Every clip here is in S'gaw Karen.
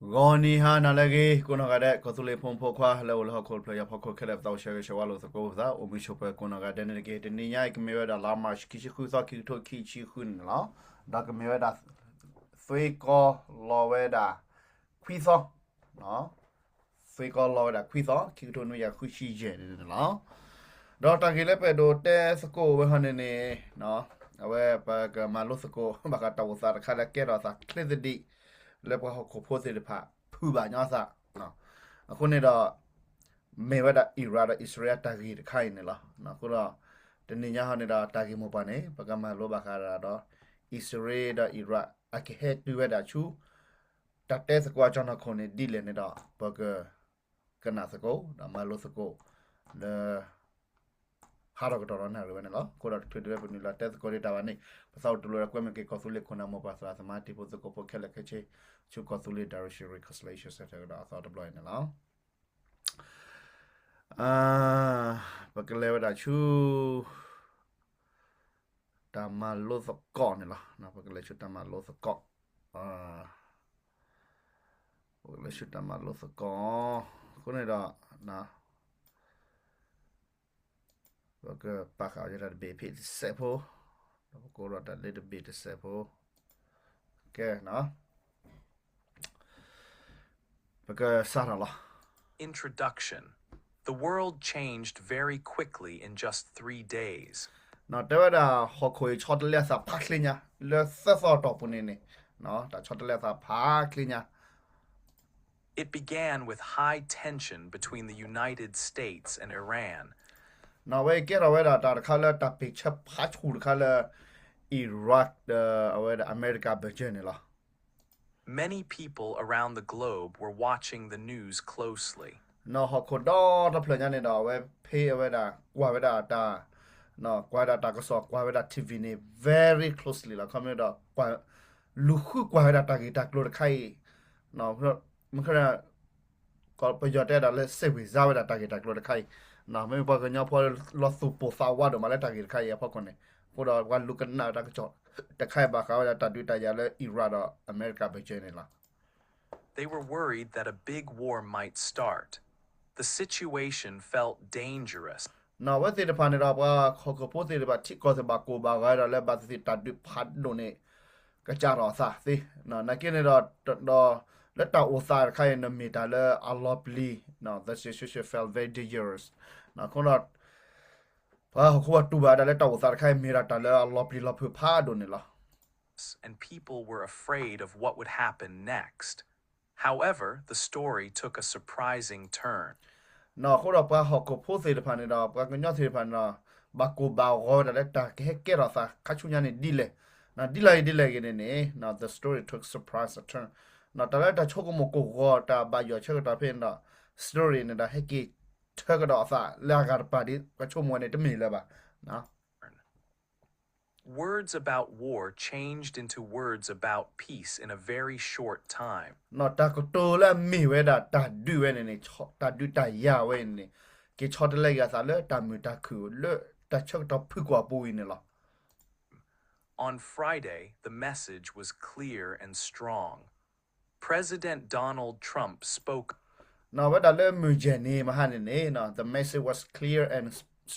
ဂီၤနံၤဟါနၤလၢအဂ့ၤ ကိးနီၢ်ဂၤဒဲး ကီၢ်သူလ့ၤဖိမုၣ်ဖိခွါလၢအိၣ်လၢဟီၣ်ခိၣ်တဖျၢၣ်ညါဖီခိၣ်ခဲလၢာ် ပသးအိၣ်ဆၢဂ့ၤဆၢဝါလိာ်သကိးပသး အိၣ်မုာ်ဆိးပၢၤကိးနီၢ်ဂၤဒဲးန့ၣ်တက့ၢ်. တနံၤညါအံၤ ကမ့ၢ်ဝဲဒၣ်လါ March ခံဆံဃုသီ ခံကထိခံဆံဃုန့ၣ်လီၤ. ဒီးကမ့ၢ်ဝဲဒၣ် သွ့ကီလီၤဝဲဒၣ် ခွံသီ သွ့ကီလီၤဝဲဒၣ်ခွံသီ ခံကထိနွံကယၤဃုဆံယဲၢ်န့ၣ်လီၤ. ဒီးတၢ်ဂ့ၢ်လၢပအဲၣ်ဒိးတဲသကိးဝဲဟီန့ၣ်န့ၣ် အဝဲပကမၤလိသကိး ဘၣ်ဃးတၢ်အိၣ်သးတခါလၢကဲထီၣ်သးချ့သဒံး လၢပှၤဟီၣ်ခိၣ်ဖိသ့ၣ်တဖၣ် ဖုးဘၣ်ညီသး အဃိန့ၣ်ဒီး မ့ၢ်ဝဲဒၣ် Iran ဒီး အံၣ်စရ့လးတၢ်ဂ့ၢ်တခါအံၤန့ၣ်လီၤ. အဃိဒီး တနံၤညါဟီန့ၣ်ဒီး တၢ်ဂ့ၢ်မိၢ်ပှၢ်န့ၣ် ပကမၤလိဘၣ်ဃးဒီး အံၣ်စရ့လးဒီး Iran အကဟဲတုၤဝဲဒၣ်ဆူ တၢ်တဲသကိးအကၠီၣ်နီၤခိၣ်န့ၣ်ဒ်လဲၣ်န့ၣ်ဒီး ပက ကနၣ်သကိး ဒီးမၤလိသကိး လၢ ဟးထီၣ်ကတီၢ်ဒီးနၣ်ရံၣ်ဝဲန့ၣ်လီၤ. အဃိဒီးတချုးဒံးဝဲပနုာ်လီၤတဲသကိးဒံးတၢ်ဘၣ်န့ၣ် ပသးအိၣ်တူၢ်လိာ်ဒီးကွဲမုာ်က့ၤကီၢ်သူလ့ၤခိၣ်နၢ်မိၢ်ပၢ်သရၣ်သမါတံၤဖိသကိးဖိခဲလၢာ်ခဲဆ့ ဆူကီၢ်သူလ့ၤ Direction Reconciliation Center ကဒီးအသီတဘျီအံၤန့ၣ်လီၤ. ပကလဲၤဝဲဒၣ်ဆူ တၢ်မၤလိသကိးန့ၣ်လီၤ. ပကလဲၤဆူတၢ်မၤလိသကိး ပကလဲၤဆူတၢ်မၤလိသကိး အဃိန့ၣ်ဒီး ပကပာ်ဃာ်ဝဲဒၣ်တဘ့ၣ်ဖဲတစဲးဖိ ဒီးပကအိၣ်ဒီးတၢ်လၢတဘ့ၣ်တစဲးဖိ ကဲ ပကစးထီၣ်လီၤ. Introduction. The world changed very quickly in just three days. တဲဝဲဒၣ် ဟီၣ်ခိၣ်အံၤဆီတလဲအသးဖးချ့ညါ လၢသၢသီအတီၢ်ပူၤန့ၣ်န့ၣ် တၢ်ဆီတလဲအသးဖးချ့ညါ It began with high tension between the United States and Iran. အဝဲကဲထီၣ်ဝဲဒၣ်တၢ်တခါလၢတၢ်ပ့ၢ်ဆၢဖးဆူၣ်တခါလၢ Iraq ဒီးအဝဲဒၣ်အမဲရကၤဘၢၣ်စၢၤန့ၣ်လီၤ. Many people around the globe were watching the news closely. ဟီၣ်ခိၣ်ဒီတဖျၢၣ်ညါန့ၣ်ဒီး အဝဲဖ့အဝဲဒၣ် ကွၢ်ဝဲဒၣ်တၢ် ကွၢ်ဝဲဒၣ်တၢ်ကစီၣ် ကွၢ်ဝဲဒၣ် TV န့ၣ် very closely လီၤ. ခီမ့ၢ်ဒီး လူၤဃုကွၢ်ဝဲဒၣ်တၢ်ဂ့ၢ်တၢ်ကျိၤတခါအံၤ မ့ၢ် ပယီၤတဲဒၣ်လၢ စိတ်ဝင်စား ဝဲဒၣ်တၢ်ဂ့ၢ်တၢ်ကျိၤတခါအံၤ မ့ၢ်ပှၤကညီဖိလီၤသူၣ်ပိၢ်သးဝးဒိၣ်မးလၢတၢ်ဂ့ၢ်တခါအံၤအဖီခိၣ်န့ၣ် အဃိဒီးပှၤလူၤကနၣ်တၢ်ကစီၣ်တခါအံၤဘၣ်ဃးဝဲဒၣ်တၢ်ဒုးတၢ်ယၤလၢ Iraq ဒီးအမဲရကၤဘၢၣ်စၢၤန့ၣ်လီၤ. They were worried that a big war might start. The situation felt dangerous. အဝဲသ့ၣ်တဖၣ်န့ၣ်ဒီး ပှၤဟီၣ်ခိၣ်ဖိသ့ၣ်တဖၣ် ထံကီၢ်သ့ၣ်ဘၣ်ကိၢ်ဘၣ်ဂီၤဒီး လၢဘၣ်သ့ၣ်သ့ၣ်တၢ်ဒုးဖးဒိၣ်န့ၣ် ကစးထီၣ်အသးသ့ နာ်က့န့ၣ်ဒီး လၢတၢ်အိၣ်သးတခါအံၤန့ၣ် မ့ၢ်တၢ်လၢအလီၤပျံၤ the situation felt very dangerous. အဃိဒီး ပှၤဟီၣ်ခိၣ်ဖိတူၢ်ဘၣ်ဝဲဒၣ်လၢတၢ်အိၣ်သးတခါအံၤ မ့ၢ်ဒၣ်တၢ်လၢအလီၤပျံၤလီၤဖုးဖးဒိၣ်န့ၣ်လီၤ. And people were afraid of what would happen next. However, the story took a surprising turn. အဃိဒီးပှၤဟီၣ်ခိၣ်ဖိသ့ၣ်တဖၣ်န့ၣ်ဒီး ပှၤကညီသ့ၣ်တဖၣ်န့ၣ်ဒီး ဘၣ်ကိၢ်ဘၣ်ဂီၤဝဲဒၣ်လၢတၢ်ကဟဲကဲထီၣ်သးခါဆူညါန့ၣ်ဒ်လဲၣ်. ဒ်လဲၣ်ဂ့ၤဒ်လဲၣ်ဂ့ၤန့ၣ်န့ၣ် the story took surprise a turn. တၢ်လၢတၢ်ဆိကမိၣ်ကအိၣ်ဂီၤ တၢ်ဘၣ်ယိၣ်ဆၢကတီၢ်ဖဲန့ၣ်ဒီး story န့ၣ်ဒီး ဟဲက့ၤထၢကဒီးအသးလၢအဂၤတပၤဒ် ပှၤဆိကမိၣ်ဝဲန့ၣ်တမ့ၢ်လၢၤဘၣ်. Words about war changed into words about peace in a very short time. တၢ်ကတိၤလၢအမ့ၢ်ဝဲဒၣ်တၢ်ဒုးဝဲန့ၣ်န့ၣ် တၢ်ဒုးတၢ်ယၤဝဲန့ၣ်န့ၣ် က့ၤဆီတလဲက့ၤအသးလၢတၢ်မုာ်တၢ်ခုၣ်လၢတၢ်ဆၢကတီၢ်ဖုၣ်ကိာ်အပူၤအံၤန့ၣ်လီၤ. On Friday, the message was clear and strong. President Donald Trump spoke. အဝဲဒၣ်လၢမုၢ်ယဲၢ်နံၤမဟါန့ၣ်န့ၣ် the message was clear and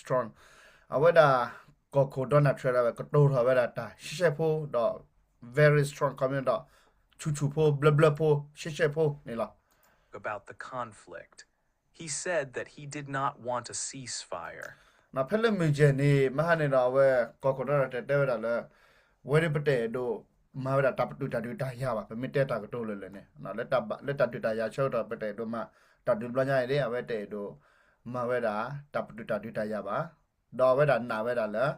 strong. အဝဲဒၣ် ကီၢ်ခိၣ် Donald Trump ဒၣ်ဝဲကတိၤထီၣ်ဝဲဒၣ်တၢ်ရှဲရှဲဖိဒီး very strong ခီမ့ၢ်ဒီး ဆူၣ်ဆူၣ်ဖိ ဘျၢဘျၢဖိ ရှဲရှဲဖိန့ၣ်လီၤ. About the conflict. He said that he did not want a ceasefire. ဖဲလၢမုၢ်ယဲၢ်နံၤမဟါန့ၣ်ဒီး အဝဲ ကီၢ်ခိၣ် Donald Trump တဲဝဲဒၣ်လၢ ဝဲဒၣ်ပတအဲၣ်ဒိးမၤဝဲဒၣ်တၢ်ပတုာ်တၢ်ဒုးတၢ်ယၤဘၣ် ပမ့ၢ်တဲတၢ်ကတိၤလၢာ်လၢာ်န့ၣ် လၢတၢ်ဒုးတၢ်ယၤဆၢကတီၢ် ပတအဲၣ်ဒိးမၤ တၢ်ဒုးတဘျီညါအံၤန့ၣ် အဝဲတအဲၣ်ဒိးမၤဝဲဒၣ်တၢ်ပတုာ်တၢ်ဒုးတၢ်ယၤဘၣ် ဒီးအဝဲဒၣ်နာ်ဝဲဒၣ်လၢ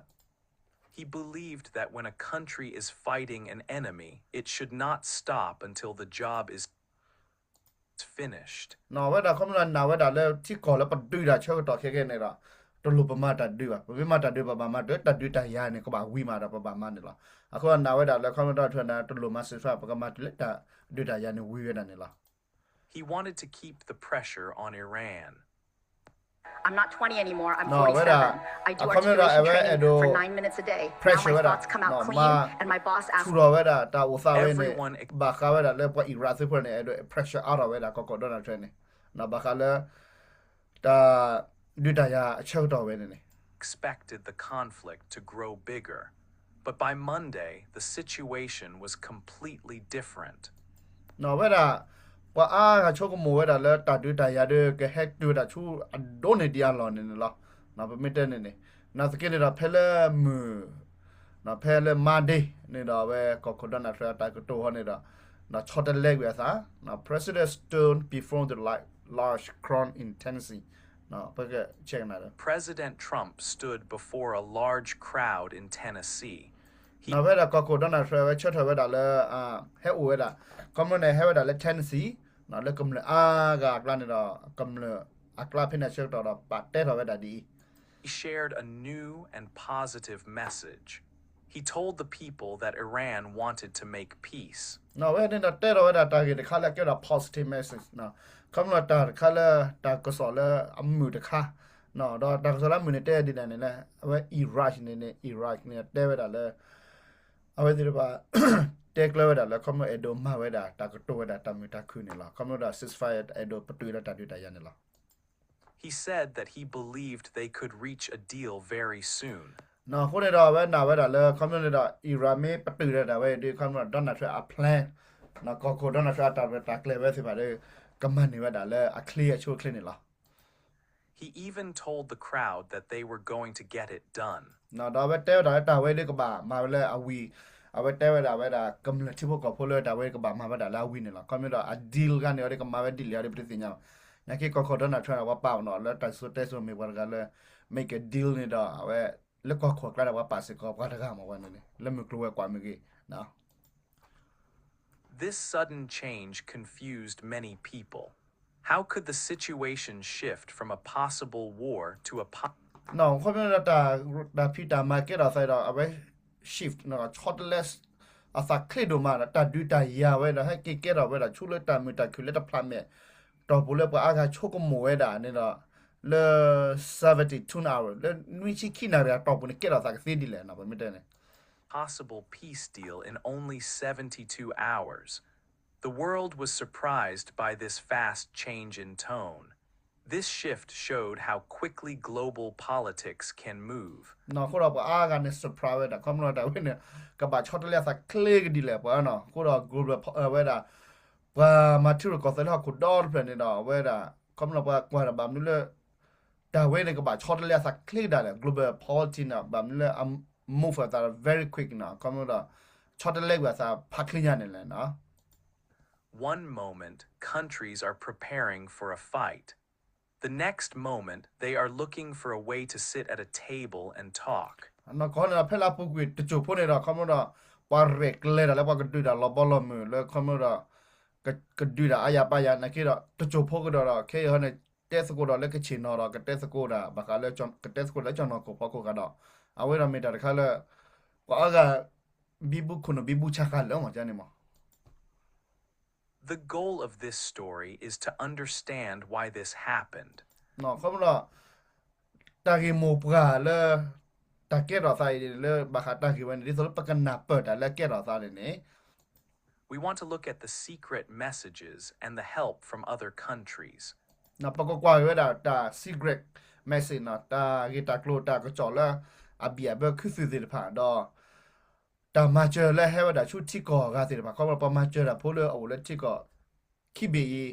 He believed that when a country is fighting an enemy, it should not stop until the job is finished. အဝဲဒၣ်ခီဖျိနာ်ဝဲဒၣ်လၢထံကီၢ်လၢပဒုးတၢ်ဆၢကတီၢ်ခဲကဲန့ၣ်ဒီး တလိၣ်ပမၤတၢ်ဒုးဘၣ်. ပမ့ၢ်မၤတၢ်ဒုး ပဘၣ်မၤတုၤလၢတၢ်ဒုးတၢ်ယၤန့ၣ် ကဘၣ်ဝံၤမးဒီးပဘၣ်မၤန့ၣ်လီၤ. အဃိနာ်ဝဲဒၣ်လၢခီဖျိတၢ်ထၢၣ်န့ၣ် တလိၣ်မၤ ceasefire ပကမၤတုၤလၢတၢ်ဒုးတၢ်ယၤန့ၣ်ဝံၤဝဲဒၣ်န့ၣ်လီၤ. He wanted to keep the pressure on Iran. I'm not twenty anymore. I'm forty-seven. I do articulation training for nine minutes a day. Now my thoughts come out clean and my boss asks ထူးထီၣ်ဝဲဒၣ်တၢ်အိၣ်သးဝဲန့ၣ် ဘၣ်ဃးဝဲဒၣ်လၢပှၤအံရၣ်သ့ၣ်တဖၣ်န့ၣ် အဲၣ်ဒိး pressure အါထီၣ်ဝဲဒၣ်ကီၢ်ခိၣ် Donald Trump န့ၣ် ဘၣ်ဃးလၢ တၢ်ဒုးတၢ်ယၤအဆၢကတီၢ်ဝဲန့ၣ်န့ၣ် expected the conflict to grow bigger, but by Monday the situation was completely different. နီၣ်ဝဲဒၣ် ပှၤအါဂၤဆိကမိၣ်ဝဲဒၣ်လၢတၢ်ဒုးတၢ်ယၤဒီး ကဟဲတုၤဝဲဒၣ်ဆူအဒိၣ်န့ၢ်ဒံးအလီၢ်န့ၣ်န့ၣ်လီၤ. ပမ့ၢ်တဲန့ၣ်န့ၣ် နာ်သက့န့ၣ်ဒီး ဖဲလၢမုၢ် ဖဲလၢ Monday န့ၣ်ဒီး အဝဲကီၢ်ခိၣ် Donald Trump အတၢ်ကတိၤဟီန့ၣ်ဒီး ဆီတလဲကွံာ်အသး President stood before the large crowd in Tennessee. ပက check နၤဒီး President Trump stood before a large crowd in Tennessee. နီၣ်ဝဲဒၣ်ကီၢ်ခိၣ် Donald Trump ဝဲဆၢထၢၣ်ဝဲဒၣ်လၢ ဟဲအိၣ်ဝဲဒၣ် ခီဖျိန့ၣ် ဟဲဝဲဒၣ်လၢ Tennessee လၢကမျၢၢ်အါဂၤအကျါန့ၣ်ဒီး ကမျၢၢ်အကျါဖဲန့ၣ်ဆၢကတီၢ်ဒီး ပာ်တဲထီၣ်ဝဲဒၣ်ဒ်အံၤ He shared a new and positive message. He told the people that Iran wanted to make peace. နီၣ်ဝဲန့ၣ်ဒီး တဲထီၣ်ဝဲဒၣ်တၢ်ဂ့ၢ်တခါလၢအကဲဒီး positive message နီၣ် ခီဖျိတၢ်တခါလၢ တၢ်ကစီၣ်လၢအမုာ်တခါ ဒီးတၢ်ကစီၣ်လၢအမုာ်န့ၣ်တဲဒ်လဲၣ်န့ၣ်လဲၣ် အဝဲ Iraq န့ၣ်န့ၣ် Iraq န့ၣ် တဲဝဲဒၣ်လၢ အဝဲသ့ၣ်တဖၣ် တဲကျၢၤဝဲဒၣ်လၢ ခီဖျိအဲၣ်ဒိးမၤဝဲဒၣ် တၢ်ကတိၤဝဲဒၣ်တၢ်မုာ်တၢ်ခုၣ်န့ၣ်လီၤ. ခီဖျိဒီး ceasefire အဲၣ်ဒိးပတုာ်ဒီးတၢ်ဒုးတၢ်ယၤန့ၣ်လီၤ. He said that he believed they could reach a deal very soon. နီၣ်အဃိန့ၣ်ဒီး အဝဲနာ်ဝဲဒၣ်လၢ ခီဖျိန့ၣ်ဒီး Iran မ့ၢ်ပတုာ်ဒီးတၢ်ဝဲအံၤဒီး ခီဖျိ Donald Trump အ plan နီၣ်ကီၢ်ခိၣ် Donald Trump အတၢ်ရဲၣ်တၢ်ကျဲၤဝဲသ့ၣ်တဖၣ်ဒီး ကမၤန့ၢ်ဝဲဒၣ်လၢအချ့အဆူအချ့န့ၣ်လီၤ. He even told the crowd that they were going to get it done. ဒီးအဝဲတဲဝဲဒၣ်လၢတၢ်ဝဲဒၣ်ကဘၣ်မၤဝဲလၢအဝံၤ အဝဲတဲဝဲဒၣ်ဝဲဒၣ် ကမျၢၢ်ထံဖိကီၢ်ဖိလၢတၢ်ဝဲကဘၣ်မၤဝဲဒၣ်လၢအဝံၤန့ၣ်လီၤ. ခီဖျိဒီးအ deal တခါန့ၣ် အဝဲကမၤဝဲဒ်လဲၣ်အီၤဒီး ပတသ့ၣ်ညါဘၣ်. နာ်က့ကီၢ်ခိၣ် Donald Trump န့ၣ် ပှၤပာ်အီၤနီၣ်လၢတၢ်စံၣ်စိၤတဲစိၤမ့ၢ်ပှၤတဂၤလၢ make a deal န့ၣ်ဒီး အဝဲ လၢကီၢ်ခိၣ်အကျါဒီး ပှၤပာ်စ့ၢ်ကီးပှၤတဂၤမ့ၢ်ဝဲန့ၣ်န့ၣ် လၢမုၢ်ကျိၤဝဲၤကွာ်မ့ၢ်ဂ့ၤ This sudden change confused many people. How could the situation shift from a possible war to a po- နီၣ် ခီဖျိလၢတၢ်ဖံးတၢ်မၤကဲထီၣ်သးဒီး အဝဲ shift နီၣ် ဆီတလဲ အသးချ့ဒိၣ်မးဒီး တၢ်ဒုးတၢ်ယၤဝဲဒီး ဟဲက့ၤကဲထီၣ်ဝဲဒၣ် ဆူလၢတၢ်မုာ်တၢ်ခုၣ်လၢတဖျးမဲာ် တီၢ်ပူၤလၢပှၤအါဂၤဆိကမိၣ်ဝဲဒၣ်န့ၣ်ဒီး လၢ seventy-two hour လၢနွံဆံခံနၣ်ရံၣ်အတီၢ်ပူၤန့ၣ် ကဲထီၣ်သးကသ့ဒ်လဲၣ်နီၣ် ပမ့ၢ်တဲန့ၣ် possible peace deal in only seventy-two hours. The world was surprised by this fast change in tone. This shift showed how quickly global politics can move. နီၣ် အဃိဒီးပှၤအါဂၤန့ၣ် surprise ဝဲဒၣ် ခီဖျိတၢ်ဝဲန့ၣ် ကဘၣ်ဆီတလဲအသးချ့ကဒ်လဲၣ်ပှၤနီၣ် အဃိဒီး global ဝဲဒၣ် ပှၤမၤထံရူၢ်ကီၢ်သဲးလၢဟီၣ်ခိၣ်ဒီတဖျၢၣ်န့ၣ်ဒီး အဝဲဒၣ် ခီဖျိပှၤကွၢ်ဒၣ်ဘၣ်မနုၤလၢ တၢ်ဝဲန့ၣ်ကဘၣ်ဆီတလဲအသးချ့ကဒ်လဲၣ် global politics န့ၣ် ဘၣ်မနုၤလၢအ move အသး very quick နီၣ် ခီဖျိဒီး ဆီတလဲကွံာ်အသးဖးချ့ညါန့ၣ်လဲၣ်နီၣ် One moment, countries are preparing for a fight. The next moment, they are looking for a way to sit at a table and talk. နီၣ် ကီၢ်န့ၣ်ဒီး ဖဲလၢအပူၤကွံာ်တစိၢ်ဖိန့ၣ်ဒီး ခီဖျိဒီး ပှၤရဲၣ်ကျဲၤတၢ်လၢပှၤကဒုးတၢ်လီၤဘီလီၤမုၢ်လၢခီဖျိဒီး ကဒုးတၢ်အါယၤပါယၤ နာ်က့ဒီး တစိၢ်ဖိကဒီးဒီး ခဲအံၤဟီန့ၣ် တဲသကိးဒီးလၢကဆ့ၣ်နီၤဒီး ကတဲသကိးတၢ် ဘၣ်ဃးလၢ ကတဲသကိးလၢကၠီၣ်နီၢ်ခိၣ်ဖီခိၣ်ဃာ်ဒီး အဝဲဒီးမ့ၢ်တၢ်တခါလၢ ပှၤအါဂၤ ဘံဘူခိၣ်နူာ်ဘံဘူဆါဃာ်လၢမ့ၢ်န့ၣ်မး The goal of this story is to understand why this happened. ခီဖျိဒီး တၢ်ဂ့ၢ်မိၢ်ပှၢ်လၢ တၢ်ကဲထီၣ်သးအံၤလၢ ဘၣ်ဃးတၢ်ဂ့ၢ်ဝဲန့ၣ် ဒ်သိးလၢပကနၢ်ပၢၢ်တၢ်လၢကဲထီၣ်သးန့ၣ်န့ၣ် We want to look at the secret messages and the help from other countries. ပကကွၢ်က့ၤဝဲဒၣ်တၢ် secret message နီၣ် တၢ်ဂ့ၢ်တၢ်ကျိၤတၢ်ကစီၣ်လၢ အဘံၣ်အဘၢခုသုးသ့ၣ်တဖၣ်ဒီး တၢ်မၤစၢၤလၢဟဲဝဲဒၣ်ဆူထံကီၢ်အဂၤသ့ၣ်တဖၣ် ခီဖျိပှၤမၤစၢၤတၢ်ဖိလၢအအိၣ်လၢထံကီၢ် ခံဘ့ၣ်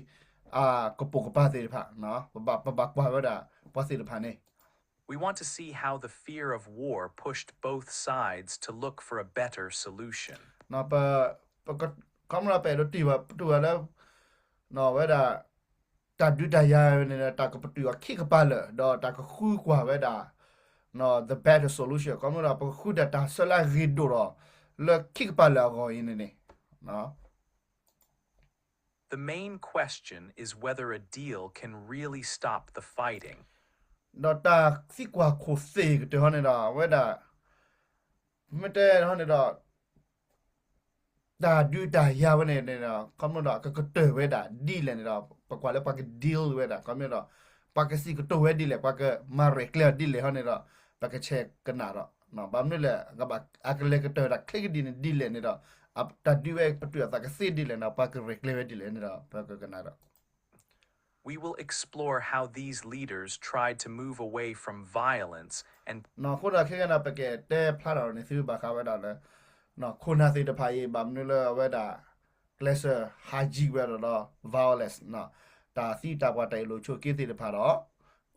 အံၤ အကပိာ်ကပၤသ့ၣ်တဖၣ် ပဘၣ်ကွၢ်ဝဲဒၣ်ပှၤသ့ၣ်တဖၣ်န့ၣ် We want to see how the fear of war pushed both sides to look for a better solution. ခီဖျိပအဲၣ်ဒိးတူၢ်ဘၣ်လၢ ဝဲဒၣ် တၢ်ဒုးတၢ်ယၤန့ၣ် တၢ်ကပတုာ်အီၤခံကပၤလၢာ် ဒီးတၢ်ကဃုကွၢ်ဝဲဒၣ် the better solution ခီဖျိဒီး ပကဃုတၢ်တၢ်ဆၢလၢအဂ့ၤဒိၣ်ဒီး လၢခံကပၤလၢာ်အဂီၢ်အံၤန့ၣ်န့ၣ် The main question is whether a deal can really stop the fighting. ဒီးတၢ်သံကွၢ်ခိၣ်သ့ၣ်ကတၢၢ်ဟီန့ၣ်ဒီး အဝဲဒၣ် မ့ၢ်တဲဟီန့ၣ်ဒီး တၢ်ဒုးတၢ်ယၤဝဲန့ၣ်န့ၣ်ဒီး ခီဖျိဒီး ကကတၢၢ်ဝဲဒၣ်ဒ်လဲၣ်န့ၣ်ဒီး ပကွၢ်လၢပှၤက deal ဝဲဒၣ် ခီဖျိဒီး ပှၤကစံးကတိၤဝဲဒ်လဲၣ် ပှၤကမၤရဲၣ်ကျဲၤအီၤဒ်လဲၣ်ဟီန့ၣ်ဒီး ပကဆဲးကနၣ်ဒီး ဘၣ်မနုၤလဲၣ် အကလဲၤကတၢၢ်တၢ်ချ့ကဒံန့ၣ်ဒ်လဲၣ်န့ၣ်ဒီး တၢ်ဒုးဝဲပတုာ်အသးကသ့ဒ်လဲၣ်န့ၣ် ပှၤကရဲၣ်ကျဲၤဝဲဒ်လဲၣ်န့ၣ်ဒီး ပကကနၣ်ဒီး We will explore how these leaders tried to move away from violence and အဃိဒီးခဲကနံၣ် ပကတဲဖျါထီၣ်န့ၣ် သုဘၣ်ဃးဝဲဒၣ်လၢ ခိၣ်နၢ်သ့ၣ်တဖၣ်အံၤ ဘၣ်မနုၤလၢအဝဲဒၣ် ကျဲးစၢးဟးယံၤဝဲဒီး violence တၢ်သံတၢ်ပှၢ်တၢ်အ့ၣ်လိာ်ဆိးက့သ့ၣ်တဖၣ်ဒီး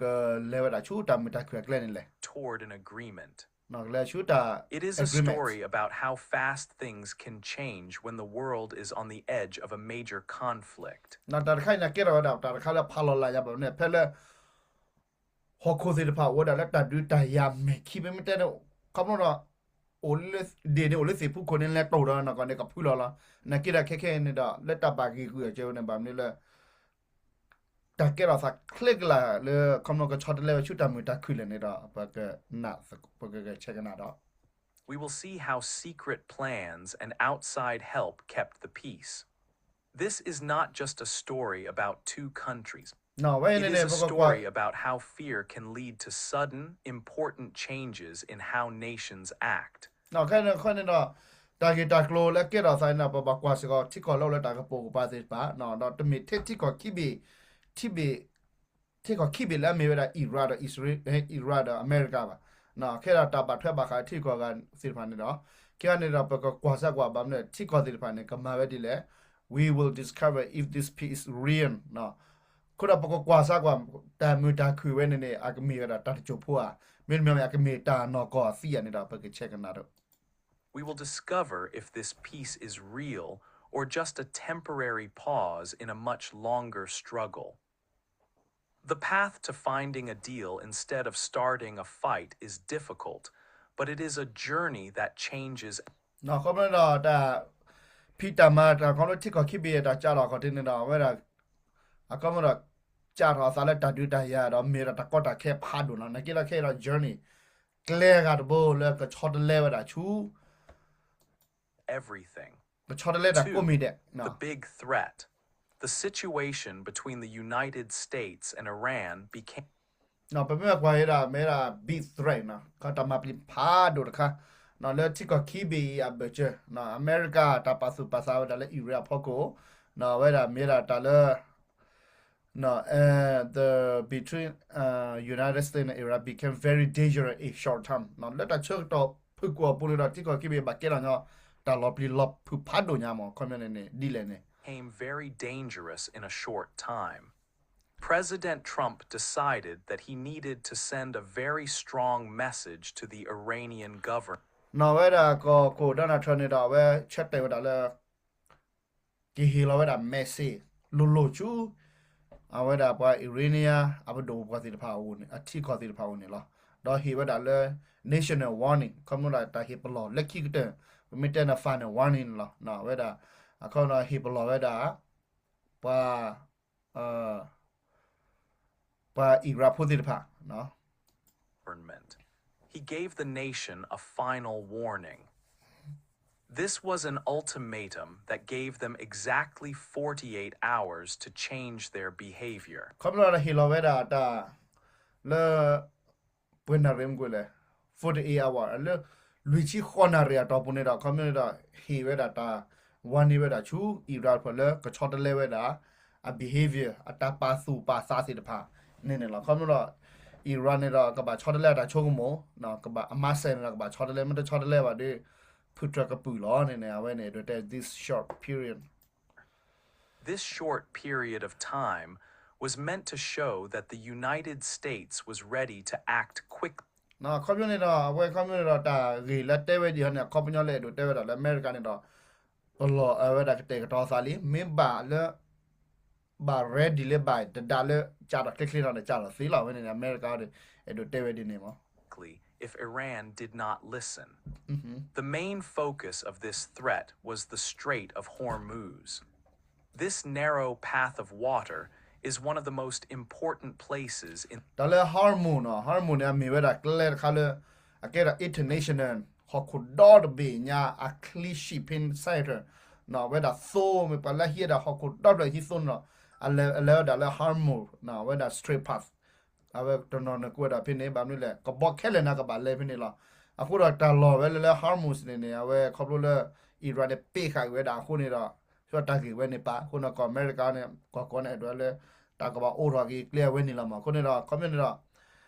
ကလဲၤဝဲဒၣ်ဆူတၢ်မုာ်တၢ်ခုၣ်အကျဲန့ၣ်လဲၣ် toward an agreement. ကလဲၤဆူတၢ် It is a story about how fast things can change when the world is on the edge of a major conflict. တၢ်တခါအံၤန့ၣ် ကဲထီၣ်ဝဲဒၣ်တၢ်တခါလၢဖးလီၤလးယၤဘၣ်န့ၣ် ဖဲလၢ ဟီၣ်ခိၣ်သ့ၣ်တဖၣ်အိၣ်ဝဲဒၣ်လၢတၢ်ဒုးတၢ်ယၤမဲာ်ခံ ပမ့ၢ်တဲန့ၣ် ခီဖျိဒီး ဒ့ၣ်န့ၣ်အိၣ်လၢသ့ၣ်ဖူခိၣ်န့ၣ် လဲၤတိၢ်ဒီးနီၢ်ကီၢ်န့ၣ် ကဖုလီၤလီၤ နာ်က့ဒီးခဲခဲအံၤန့ၣ်ဒီး လၢတၢ်ဘၣ်ဂံာ်ကွံာ်အီၤကဲဝဲန့ၣ် ဘၣ်မနုၤလၢ တၢ်ကဲထီၣ်သးချ့ကလာ်လၢ ခီဖျိကဆီတလဲဝဲဆူတၢ်မုာ်တၢ်ခုၣ်လဲၣ်န့ၣ်ဒီး ပကနၣ် ပကဆဲးကနၣ်ဒီး We will see how secret plans and outside help kept the peace. This is not just a story about two countries. It is a story about how fear can lead to sudden, important changes in how nations act. ခဲန့ၣ်ဒီး တၢ်ဂ့ၢ်တၢ်ကျိၤလၢကဲထီၣ်သးန့ၣ် ပဘၣ်ကွၢ်စ့ၢ်ကီး ထံကီၢ်လၢအိၣ်လၢတၢ်ကပိာ်ကပၤသ့ၣ်တဖၣ် ဒီးတမ့ၢ်ထဲထံကီၢ်ခံဘ့ၣ် ထံဘ့ၣ် ထံကီၢ်ခံဘ့ၣ်လၢအမ့ၢ်ဝဲဒၣ် Iran ဒီး Iran ဒီးအမဲရကၤဘၣ်. ခဲဒီးတၢ်ဘၣ်ထွဲဘၣ်ဃးထံကီၢ်ဂၤသ့ၣ်တဖၣ်န့ၣ်ဒီး ခဲအံၤန့ၣ်ဒီး ပကကွၢ်စၢ်ကွၢ်ဘၣ်မနုၤ ထံကီၢ်သ့ၣ်တဖၣ်န့ၣ် ကမၤဝဲဒ်လဲၣ် We will discover if this peace is real. အဃိဒီးပကကွၢ်စၢ်ကွၢ် တၢ်မုာ်တၢ်ခုၣ်ဝဲန့ၣ်န့ၣ် အကမ့ၢ်ဝဲဒၣ်တၢ်တစိၢ်ဖိဧါ, မ့တမ့ၢ် အကမ့ၢ်တၢ်နီၢ်ကီၢ်အသံဧါန့ၣ်ဒီး ပကဆဲးကနၣ်ဒီး We will discover if this peace is real or just a temporary pause in a much longer struggle. The path to finding a deal instead of starting a fight is difficult, but it is a journey that changes ခီဖျိဒီးတၢ် ဖံးတၢ်မၤတၢ်ခီဖျိထံကီၢ်ခံဘ့ၣ်တၢ်ကးလီၤခီၣ်ထံးန့ၣ်ဒီး အဝဲဒၣ် အခီဖျိဒီး ကးထီၣ်အသးလၢတၢ်ဒုးတၢ်ယၤဒီး မ့ၢ်ဒီးတၢ်ကီတၢ်ခဲဖးဒိၣ်လီၤ. နာ်က့ဒီးခဲအံၤဒီး journey ကျဲဂၤတဘိလၢကဆီတလဲဝဲဒၣ်ဆူ everything. ကဆီတလဲတၢ်ကိးမံၤဒဲး The big threat. The situation between the United States and Iran became ပမ့ၢ်ကွၢ်ဝဲဒၣ် မ့ၢ်ဒၣ် big threat တၢ်မၤပျံၤဖးဒိၣ်တခါ လၢထံကီၢ်ခံဘ့ၣ်အံၤအဘၢၣ်စၢၤ အမဲရကၤတၢ်ပာ်သူၣ်ပာ်သးဝဲဒၣ်လၢ Iran အဖီခိၣ် အဝဲဒၣ်မ့ၢ်ဒၣ်တၢ်လၢ the between United States and Iran became very dangerous in short term လၢတၢ်ဆၢကတီၢ်ဖုၣ်ကိာ်အပူၤန့ၣ်ဒီး ထံကီၢ်ခံဘ့ၣ်ဘၣ်ကဲထီၣ်ညီ တၢ်လီၤပျံၤလီၤဖုးဖးဒိၣ်ညါမး ခီပညီန့ၣ်န့ၣ် ဒ်လဲၣ်န့ၣ် became very dangerous in a short time. President Trump decided that he needed to send a very strong message to the Iranian government. နီၢ်ဝဲဒၣ်ကီၢ်ခိၣ် Donald Trump န့ၣ်ဒီး အဝဲဆၢတဲာ်ဝဲဒၣ်လၢ ကဟ့ၣ်လီၤဝဲဒၣ် message လိၤလိၤဆူ အဝဲဒၣ်ပှၤ Iranian အပဒိၣ်ပှၤသ့ၣ်တဖၣ်အအိၣ်န့ၣ် အထံကီၢ်သ့ၣ်တဖၣ်အအိၣ်န့ၣ်လီၤ. ဒီးဟ့ၣ်ဝဲဒၣ်လၢ national warning ခီဖျိလၢတၢ်ဟ့ၣ်ပလီၢ်လၢခံကတၢၢ် ပမ့ၢ်တဲန့ၣ် final warning န့ၣ်လီၤ. အဝဲဒၣ် အခီပညီဟ့ၣ်ပလီၢ်ဝဲဒၣ် ပှၤ ပှၤ Iran ဖိသ့ၣ်တဖၣ် government. He gave the nation a final warning. This was an ultimatum that gave them exactly forty-eight hours to change their behavior. ခီဖျိလၢဟ့ၣ်လီၤဝဲဒၣ်တၢ်လၢ ပှဲၤနၣ်ရံၣ်မ့ၢ်ကွၢ်လဲၣ် forty-eight hour လၢ လွံၢ်ဆံဃိးနၣ်ရံၣ်အတီၢ်ပူၤန့ၣ်ဒီး ခီဖျိန့ၣ်ဒီး ဟ့ၣ်ဝဲဒၣ်တၢ် warning ဝဲဒၣ်ဆူ Iran ဖိလၢကဆီတလဲဝဲဒၣ် အ behavior အတၢ်ပာ်သူၣ်ပာ်သးသ့ၣ်တဖၣ်န့ၣ်န့ၣ်လီၤ. ခီဖျိဒီး Iran န့ၣ်ဒီး ကဘၣ်ဆီတလဲအတၢ်ဆိကမိၣ် ကဘၣ်အမၤစၢၤန့ၣ်ဒီး ကဘၣ်ဆီတလဲ မ့ၢ်တဆီတလဲဘၣ်ဒီး ဖုထြၢၣ်ကပုာ်လီၤန့ၣ်န့ၣ် အဝဲန့ၣ် ဒိးတဲ this short period. This short period of time was meant to show that the United States was ready to act quickly. ခီဖျိန့ၣ်ဒီး အဝဲခီဖျိန့ၣ်ဒီး တၢ်ဂ့ၢ်လၢတဲဝဲဒ်အံၤန့ၣ် အခီပညီလၢအဲၣ်ဒိးတဲဝဲဒၣ်လၢ အမဲရကၤန့ၣ်ဒီး ပလီၢ်အဝဲဒၣ်ကတဲာ်ကတီၤသးလံ မ့ၢ်ဘၣ်လၢ ဘၣ် ready လၢဘၣ်တဒါလၢ ကၢ်ထီၣ်ချ့ချ့ထီၣ်န့ၣ် ကၢ်ထီၣ်သ့လီၤဝဲန့ၣ် အမဲရကၤဒီး အဲၣ်ဒိးတဲဝဲဒ်န့ၣ်မး if Iran did not listen. The main focus of this threat was the Strait of Hormuz. This narrow path of water is one of the most important places in တၢ်လၢ Hormuz နီၤ Hormuz န့ၣ် အမ့ၢ်ဝဲဒၣ်ကျဲတခါလၢ အကဲဒၣ် international ဟီၣ်ခိၣ်ဒီတဘ့ၣ်ညါ အချံ shipping center နီၤ ဝဲဒၣ်သိမ့ၢ်ပှၤလၢဟံးဝဲဒၣ်ဟီၣ်ခိၣ်ဒီဖျၢၣ်ဟံးသိန့ၣ်ဒီး အလဲၤဝဲဒၣ်လၢ Hormuz နီၤ ဝဲဒၣ် Strait Pass အဝဲတနီၤန့ၣ်ကွဲးဒၣ်ဖဲန့ၣ် ဘၣ်မနုၤလဲၣ် ကဘီခဲလၢာ်န့ၣ်ကဘၣ်လဲၤဖဲန့ၣ်လီၤ. အဃိဒီးတၢ်လီၢ်ဝဲလၢလၢ Hormuz န့ၣ်န့ၣ် အဝဲခီဖျိလၢ Iran န့ၣ် ပ့းဃာ်က့ၤဝဲဒၣ်အဃိန့ၣ်ဒီး ဆှၢတၢ်ဂ့ၢ်ဝဲန့ၣ်ပာ် အဃိန့ၣ် ကီၢ်အမဲရကၤန့ၣ် ကီၢ်ကီန့ၣ် အဲၣ်ဒိးလၢ တၢ်ကဘၣ်အိးထီၣ်က့ၤကျဲအဝဲန့ၣ်လီၤမး. အဃိန့ၣ်ဒီး ခီပညီန့ၣ်ဒီး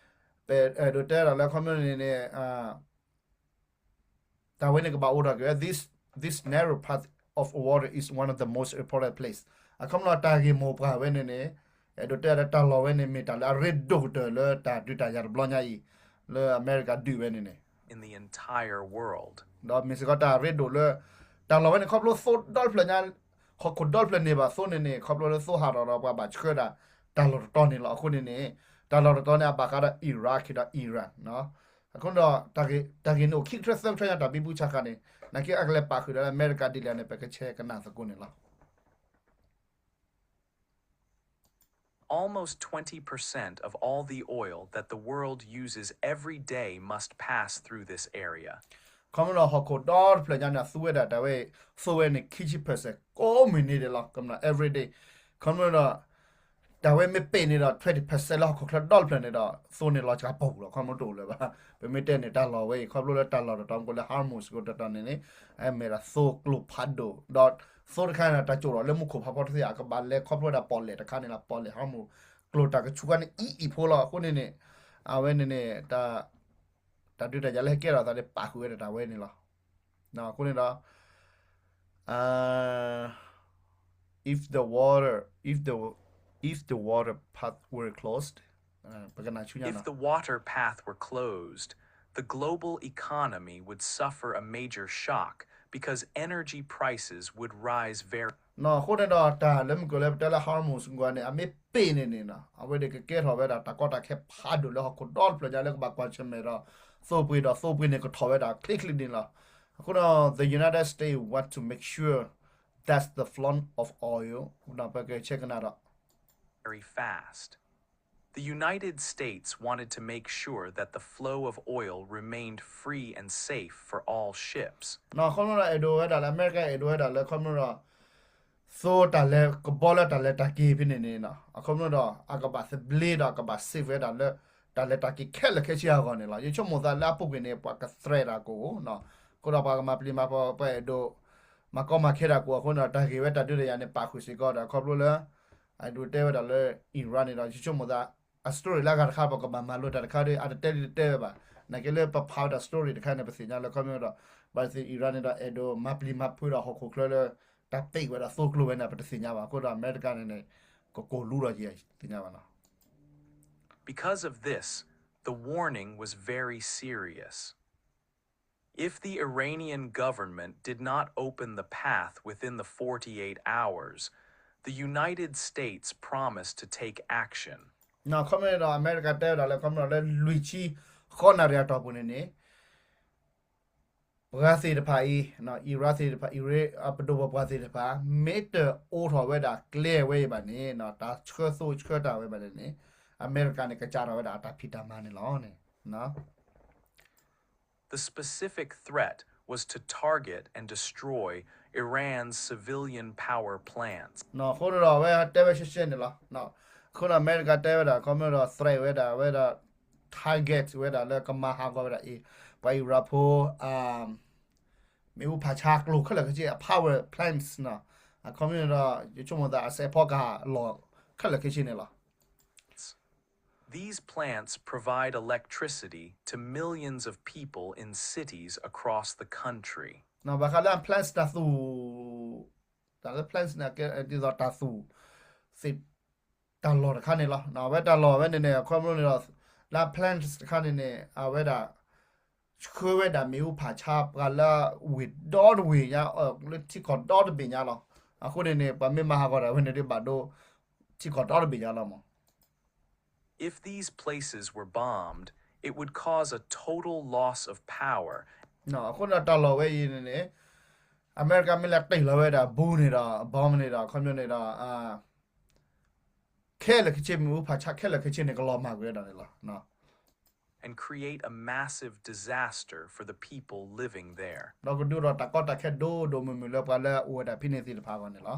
ပအဲၣ်ဒိးတဲဒၣ်လၢခီပညီန့ၣ်န့ၣ် တၢ်ဝဲန့ၣ်ကဘၣ်အိးထီၣ်က့ၤဝဲ this, this narrow path of water is one of the most important place. အခီပညီတၢ်ဂ့ၢ်မိၢ်ပှၢ်ဝဲန့ၣ်န့ၣ် အဲၣ်ဒိးတဲလၢတၢ်လီၢ်ဝဲန့ၣ် မ့ၢ်တၢ်လၢအရ့ဒိၣ်ကတၢၢ်လၢတၢ်ဒုးတၢ်ယၤတဘျီညါအံၤ လၢအမဲရကၤဒုးဝဲန့ၣ်န့ၣ် in the entire world. ဒီးမ့ၢ်စ့ၢ်ကီးတၢ်ရ့ဒိၣ်လၢ တၢ်လီၢ်ဝဲန့ၣ် ခီဖျိသိဒီတဖျၢၣ်ညါ ဟီၣ်ခိၣ်ဒီတဖျၢၣ်န့ၣ်ဘၣ်သိန့ၣ်န့ၣ် ခီဖျိလၢသိဟးထီၣ်ဒီးပှၤဘၣ်ဆှၢဒၣ် တၢ်လီၢ်တတီၤန့ၣ်လီၤ. အဃိန့ၣ်န့ၣ် တၢ်လီၢ်တတီၤန့ၣ် အဘၣ်ဃးဒီး Iraq ဒီး Iran အဃိဒီး တၢ်ဂ့ၢ်န့ၣ်အိၣ်ခံကတၢၢ်သၢကတၢၢ်ညါ တၢ်ဘံဘူဆးဃာ်န့ၣ် နာ်က့အကလဲၤပာ်ဃုာ်ဒီးလၢအမဲရကၤဒ်လဲၣ်န့ၣ် ပကဆဲးကနၣ်သကိးန့ၣ်လီၤ. Almost twenty percent of all the oil that the world uses every day must pass through this area. ခီမ့ၢ်ဒီးဟီၣ်ခိၣ်ဒီတဖျၢၣ်ညါန့ၣ် အသူဝဲဒၣ်တၢ်ဝဲ သိဝဲန့ၣ် ခံဆံ percent ကိးမုၢ်နံၤဒဲးလီၤ. ကမျၢၢ် every day ခီမ့ၢ်ဒီး တၢ်ဝဲမ့ၢ်ပ့ၢ်န့ၣ်ဒီး twenty percent လၢဟီၣ်ခိၣ်ချၢဒီတဖျၢၣ်န့ၣ်ဒီး သိန့ၣ်လီၤစှၤပူၤလီၤ. ခီမ့ၢ်တအိၣ်လၢၤဘၣ်. ပမ့ၢ်တဲန့ၣ် တၢ်လီၢ်ဝဲအံၤ ခီဖျိလၢတၢ်လီၢ်တတီၤမ့ၢ်ကိးလၢ Hormuz ကိးတတီၤန့ၣ်န့ၣ် အမ့ၢ်ဒၣ်သိကျိဖးဒိၣ် ဒီးသိတခါန့ၣ် တၢ်ကိၢ်ထီၣ်လၢမူခိၣ်ဖးဖီတသ့ အကဘၣ်လဲၤခီဖျိဝဲဒၣ်ပီၣ်လဲၣ်တခါန့ၣ်လီၤ. ပီၣ်လဲၣ် Hormuz ကျိၤတၢ်ကဆူးခါန့ၣ်အံၤအံၤဖိလီၤ. အဃိန့ၣ်န့ၣ် အဝဲန့ၣ်န့ၣ် တၢ်ဒုးတၢ်ယၤလၢဟဲကဲထီၣ်သးန့ၣ် ပာ်ဃုာ်ဝဲဒၣ်တၢ်ဝဲန့ၣ်လီၤ. အဃိန့ၣ်ဒီး if the water, if the, if the water path were closed, ပကနၣ်ဆူညါ if the water path were closed, the global economy would suffer a major shock because energy prices would rise very အဃိန့ၣ်ဒီး တၢ်လၢမုၢ်ကီၢ်လၢပတဲလၢ Hormuz စ့ၢ်ကီးန့ၣ် အမ့ၢ်ပ့ၢ်န့ၣ်န့ၣ် အဝဲဒၣ်ကကဲထီၣ်ဝဲဒၣ်တၢ်ကီတၢ်ခဲဖးဒိၣ်လၢဟီၣ်ခိၣ်ဒီတဖျၢၣ်ညါလၢကဘၣ်ကွၢ်ဆၢၣ်မဲာ်ဒီး သိပှ့ၤဒီးသိပှ့ၤန့ၣ်ကထီၣ်ဝဲဒၣ်ချ့ချ့န့ၣ်လီၤ. အဃိဒီး the United States want to make sure that's the flow of oil ဒီးပကဆဲးကနၣ်ဒီး very fast. The United States wanted to make sure that the flow of oil remained free and safe for all ships. အဃိမ့ၢ်ဒီး အဲၣ်ဒိးဝဲဒၣ်လၢ အမဲရကၤ အဲၣ်ဒိးဝဲဒၣ်လၢ ခီမ့ၢ်ဒီး သိတၢ်လဲၤကဘီလၢတၢ်လဲၤတၢ်က့ၤဖဲန့ၣ်န့ၣ် အခီမ့ၢ်ဒီး အကဘၣ်သဘျ့ဒီး အကဘၣ် safe ဝဲဒၣ်လၢ တၢ်လဲၤတၢ်က့ၤခဲလၢာ်ခဲဆ့အဂီၢ်န့ၣ်လီၤ. ယဆိကမိၣ်သးလၢအပူၤကွံာ်န့ၣ် ပှၤကသြဲးတၢ်ကအိၣ် အဃိဒီးပှၤကမၤပျံၤမၤဖုး ပှၤအဲၣ်ဒိး မၤကီမၤခဲတၢ်ကအိၣ်အဃိန့ၣ် တၢ်ဂ့ၢ်ဝဲတၢ်ဒုးတၢ်ယၤန့ၣ် ပာ်ဃုာ်စ့ၢ်ကီးဒီး ခီဖျိလၢ အဲၣ်ဒိးတဲဝဲဒၣ်လၢ Iran န့ၣ်ဒီး ယဆိကမိၣ်သး အ story လၢအဂၤတခါ ပကဘၣ်မၤလိတၢ်တခါဒီး အတတဲဒ်တတဲဝဲဘၣ်. နာ်က့လၢပဖးဝဲဒၣ် story တခါန့ၣ် ပသ့ၣ်ညါလၢခီမ့ၢ်ဒီး ဘၣ်သ့ၣ် Iran န့ၣ်ဒီး အဲၣ်ဒိးမၤပျံၤမၤဖုးဒီးဟီၣ်ခိၣ်ချၢလၢ တၢ်ပ့ၢ်ဝဲဒၣ်သိကျိၤဝဲန့ၣ် ပတသ့ၣ်ညါဘၣ်. အဃိဒီးအမဲရကၤန့ၣ်န့ၣ် ကကိၢ်လူဒီးယဲၢ်သ့ၣ်ညါဘၣ်နီၤ. Because of this, the warning was very serious. If the Iranian government did not open the path within the forty-eight hours, the United States promised to take action. ခီမ့ၢ်ဒီး အမဲရကၤတဲဝဲဒၣ်လၢ ခီမ့ၢ်ဒီးလၢလွံၢ်ဆံဃိးနၣ်ရံၣ်အတီၢ်ပူၤန့ၣ်န့ၣ် ပှၤသ့ၣ်တဖၣ်အံၤ Iran သ့ၣ်တဖၣ် Iran အပဒိၣ်ပပှၢ်သ့ၣ်တဖၣ် မ့ၢ်တအိးထီၣ်ဝဲဒၣ်ကျဲဝဲအံၤဘၣ်န့ၣ် တၢ်ဆှၢသိဆှၢတၢ်ဝဲဘၣ်န့ၣ်န့ၣ် အမဲရကၤန့ၣ် ကစးထီၣ်ဝဲဒၣ်အတၢ်ဖံးတၢ်မၤန့ၣ်လီၤန့ၣ် The specific threat was to target and destroy Iran's civilian power plants. အဃိန့ၣ်ဒီး အဝဲတဲဝဲရှဲရှဲန့ၣ်လီၤ. အဃိဒီးအမဲရကၤတဲဝဲဒၣ် ခီမ့ၢ်ဒီး သရဲးဝဲဒၣ် အဝဲဒၣ် target ဝဲဒၣ်လၢကမၤဟးဂီၤဝဲဒၣ်အံၤ ပှၤအံၤရၤဖိ မ့ၣ်အူဖးဆါကျိၤခဲလၢာ်ခဲဆ့ အ power plants နီၤ. အခီမ့ၢ်ဒီး ယဆိကမိၣ်သးအစဲးဖီကဟၣ်လီၢ်ခဲလၢာ်ခဲဆ့န့ၣ်လီၤ. These plants provide electricity to millions of people in cities across the country. ဘၣ်ဃးလၢ plants တၢ်သူၣ် တၢ်လၢ plants န့ၣ် ဒ်သိးတၢ်သူၣ် သ့ၣ် တၢ်လီၢ်တခါန့ၣ်လီၤ. အဝဲတၢ်လီၢ်ဝဲန့ၣ်န့ၣ် အခီမ့ၢ်န့ၣ်ဒီး လၢ plants တခါန့ၣ်န့ၣ် အဝဲဒၣ် ဆှၢဝဲဒၣ်မ့ၣ်အူဖးဆါပှၤလၢဝ့ၢ်ဒီတဝ့ၢ်ညါ လၢထံကီၢ်ဒီတဘ့ၣ်ညါလီၤ. အဃိန့ၣ်န့ၣ် ပှၤမ့ၢ်မၤဟးဂီၤတၢ်ဝဲန့ၣ်ဒ်ဘၣ်ဒိ ထံကီၢ်ဒီတဘ့ၣ်ညါလီၤမး. If these places were bombed, it would cause a total loss of power. အဃိန့ၣ်တၢ်လီၢ်ဝဲအံၤန့ၣ်န့ၣ် အမဲရကၤမ့ၢ်လဲၤတ့ၢ်လီၤဝဲဒၣ် bomb န့ၣ်ဒီး bomb န့ၣ်ဒီး ခီမ့ၢ်န့ၣ်ဒီး ခဲလၢာ်ခဲဆ့ မ့ၣ်အူဖးဆါခဲလၢာ်ခဲဆ့န့ၣ် ကလီၤမၢ်ကွံာ်ဝဲဒၣ်န့ၣ်လီၤ. And create a massive disaster for the people living there. ဒီးကဒုးဒီးတၢ်ကီတၢ်ခဲဒိၣ်ဒိၣ်မုၢ်မုၢ်လၢပှၤလၢအအိၣ်ဝဲဒၣ်ဖဲန့ၣ်သ့ၣ်တဖၣ်အဂီၢ်န့ၣ်လီၤ.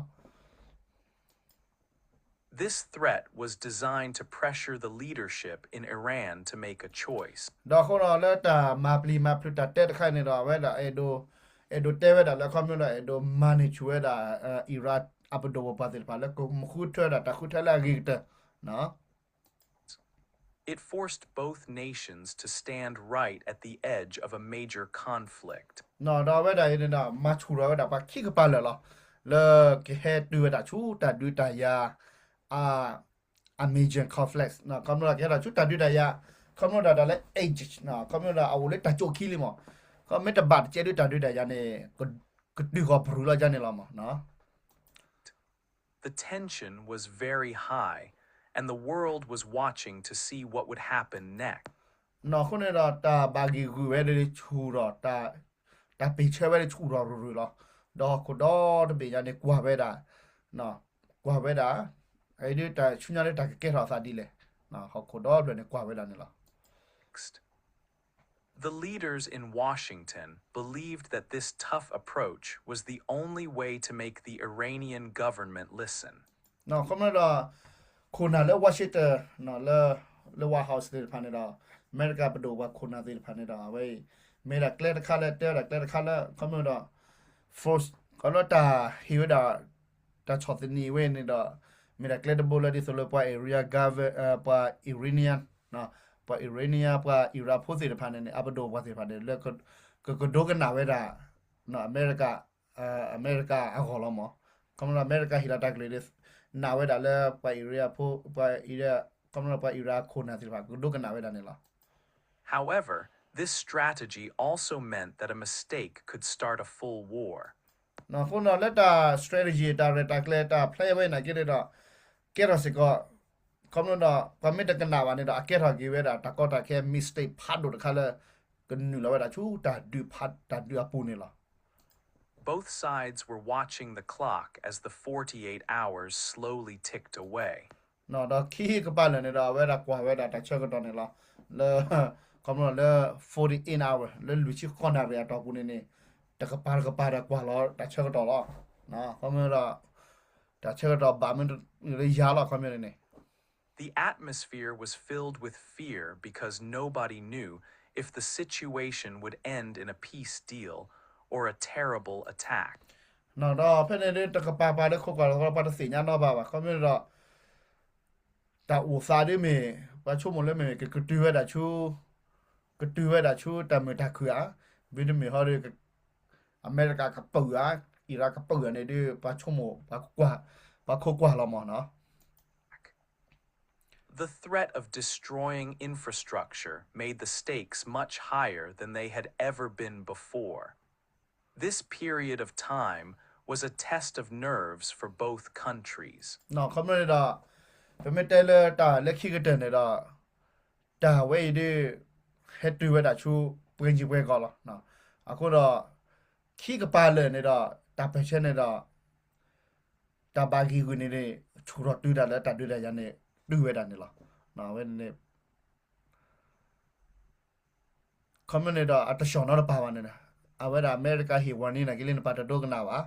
This threat was designed to pressure the leadership in Iran to make a choice. ဒီးအဃိဒီးလၢတၢ်မၤပျံၤမၤဖုးတၢ်တဲတခါန့ၣ်ဒီး အဝဲဒၣ်အဲၣ်ဒိး အဲၣ်ဒိးတဲဝဲဒၣ်လၢခီဖျိဒီး အဲၣ်ဒိးမၤန့ၢ်ဆူၣ်ဝဲဒၣ် Iran အပဒိၣ်ပပှၢ်သ့ၣ်တဖၣ်လၢကဃုထၢဝဲဒၣ်တၢ်ဃုထၢလၢအဂ့ၤကတၢၢ် It forced both nations to stand right at the edge of a major conflict. ဒီးအဝဲဒၣ်အံၤန့ၣ်ဒီး မၤဆူၣ်ထီၣ်ဝဲဒၣ်ပှၤခံကပၤလၢာ်လီၤ. လၢကဟဲတုၤဝဲဒၣ်ဆူတၢ်ဒုးတၢ်ယၤ အ major conflict ခီဖျိဒီးကဟဲထီၣ်ဆူတၢ်ဒုးတၢ်ယၤ ခီဖျိဒီးတၢ်လၢ edge ခီဖျိဒီးအအိၣ်လၢတၢ်ကၠိၣ်ခံလံမး ခီမ့ၢ်တဘၣ်တကဲဒုးတၢ်ဒုးတၢ်ယၤန့ၣ် ကတုၤဃီၤပရူၤလီၤယါန့ၣ်လီၤမး The tension was very high, and the world was watching to see what would happen next. အဃိန့ၣ်ဒီးတၢ်ဘၣ်ဂံၢ်ဂုာ်ဝဲဒၣ်ဆူၣ်ထီၣ် တၢ်ပ့ၤဆၢဝဲဒၣ်ဆူၣ်ထီၣ်ရူၤရူၤလီၤ. ဒီးဟီၣ်ခိၣ်ဒီတဘ့ၣ်ညါန့ၣ်ကွၢ်ဝဲဒၣ် ကွၢ်ဝဲဒၣ် အဒုးတၢ်ဆူညါလၢတၢ်ကကဲထီၣ်အသးဒ်လဲၣ် ဟီၣ်ခိၣ်ဒီဖျၢၣ်န့ၣ်ကွၢ်ဝဲဒၣ်န့ၣ်လီၤ. The leaders in Washington believed that this tough approach was the only way to make the Iranian government listen. ခီဖျိဒီး ခိၣ်နၢ်လၢ Washington လၢ လၢ White House သ့ၣ်တဖၣ်န့ၣ်ဒီး အမဲရကၤပဒိၣ်ပှၤခိၣ်နၢ်သ့ၣ်တဖၣ်န့ၣ်ဒီး အဝဲအံၤ မ့ၢ်ဒၣ်ကျဲတခါလၢ တဲဝဲဒၣ်ကျဲတခါလၢ ခီဖျိဒီး force ခီဖျိတၢ်ဟ့ၣ်ဝဲဒၣ် တၢ်ဆီၣ်သနံးဝဲန့ၣ်ဒီး မ့ၢ်ဒၣ်ကျဲတဘိလၢဒ်သိးလၢပှၤ Iran govern ပှၤ Iranian ပှၤ Iranian ပှၤ Iran ဖိသ့ၣ်တဖၣ်န့ၣ်န့ၣ် အပဒိၣ်ပှၤသ့ၣ်တဖၣ်န့ၣ် လၢ ကကဒိကနၣ်ဝဲဒၣ် အမဲရကၤ အမဲရကၤအဂီၢ်လီၤမး. ခီဖျိအမဲရကၤဟ့ၣ်လီၤတၢ်ကလုၢ်ဒ် နာ်ဝဲဒၣ်လၢပှၤ Iran ဖိ ပှၤ Iran ခီဖျိပှၤ Iran အခိၣ်နၢ်သ့ၣ်တဖၣ် ကဒိကနၣ်ဝဲဒၣ်န့ၣ်လီၤ. However, this strategy also meant that a mistake could start a full war. အဃိဒီးလၢတၢ် strategy တၢ်ရဲၣ်တၢ်ကျဲၤတၢ် plan ဝဲနာ်က့န့ၣ်ဒီး ကဲထီၣ်စ့ၢ်ကီး ခီဖျိဒီး ပှၤမ့ၢ်တကနၣ်ဘၣ်န့ၣ်ဒီး အကဲထီၣ်က့ၤဝဲဒၣ်တၢ်ကီတၢ်ခဲ mistake ဖးဒိၣ်တခါလၢ ကနုာ်လီၤဝဲဒၣ်ဆူတၢ်ဒုးဖး တၢ်ဒုးအပူၤန့ၣ်လီၤ. Both sides were watching the clock as the forty-eight hours slowly ticked away. ဒီးခံကပၤလၢာ်န့ၣ်ဒီး အဝဲဒၣ်ကွၢ်ဝဲဒၣ်တၢ်ဆၢကတီၢ်န့ၣ်လီၤ. လၢ ခီဖျိလၢ forty-eight hour လၢလွံၢ်ဆံဃိးနၣ်ရံၣ်အတီၢ်ပူၤန့ၣ်န့ၣ် တကပၤတကပၤဒီးကွၢ်လီၤတၢ်ဆၢကတီၢ်လီၤ. ခီဖျိဒီး တၢ်ဆၢကတီၢ်ဘၣ်မ့ၢ်လၢယၤလီၤ ခီဖျိန့ၣ်န့ၣ် The atmosphere was filled with fear because nobody knew if the situation would end in a peace deal or a terrible attack. ဒီးဖဲန့ၣ်ဒ်တကပၤပၤလၢခိးကွၢ်လီၤ ပှၤတသ့ၣ်ညါနီတဘၣ်ဘၣ် ခီဖျိဒီး တၢ်အိၣ်သးဒ်မ့ၢ် ပှၤဆိကမိၣ်လၢမ့ၢ် ကကတုၤဝဲဒၣ်ဆူ ကတုၤဝဲဒၣ်ဆူတၢ်မုာ်တၢ်ခုၣ်ဧါ, မ့တမ့ၢ်ဟီဒီး အမဲရကၤကပုာ်ဧါ, Iran ကပုာ်ဧါန့ၣ်ဒ် ပှၤဆိကမိၣ် ပှၤခိးကွၢ်လီၤမးနီၤ. The threat of destroying infrastructure made the stakes much higher than they had ever been before. This period of time was a test of nerves for both countries. ခီဖျိန့ၣ်ဒီး ပမ့ၢ်တဲလၢတၢ်လၢခံကတၢၢ်န့ၣ်ဒီး တၢ်ဝဲအံၤဒ် ဟဲတုၤဝဲဒၣ်ဆူ ပှဲၤကံပှဲၤကီလီၤ. အဃိဒီး ခံကပၤလၢာ်န့ၣ်ဒီး တၢ်ပၢၢ်ဆၢန့ၣ်ဒီး တၢ်ဘၣ်ဂံၢ်ဂုာ်န့ၣ်န့ၣ် ဆူၣ်ထီၣ်တုၤဒၣ်လၢတၢ်ဒုးတၢ်ယၤန့ၣ် တုၤဝဲဒၣ်န့ၣ်လီၤ. အဝဲန့ၣ် ခီဖျိန့ၣ်ဒီး အတဆှီၣ်နီတပၤဘၣ်န့ၣ်, အဝဲဒၣ်အမဲရကၤဟ့ၣ် warning နာ်က့လၢနပၤတဒိကနၣ်ဘၣ်,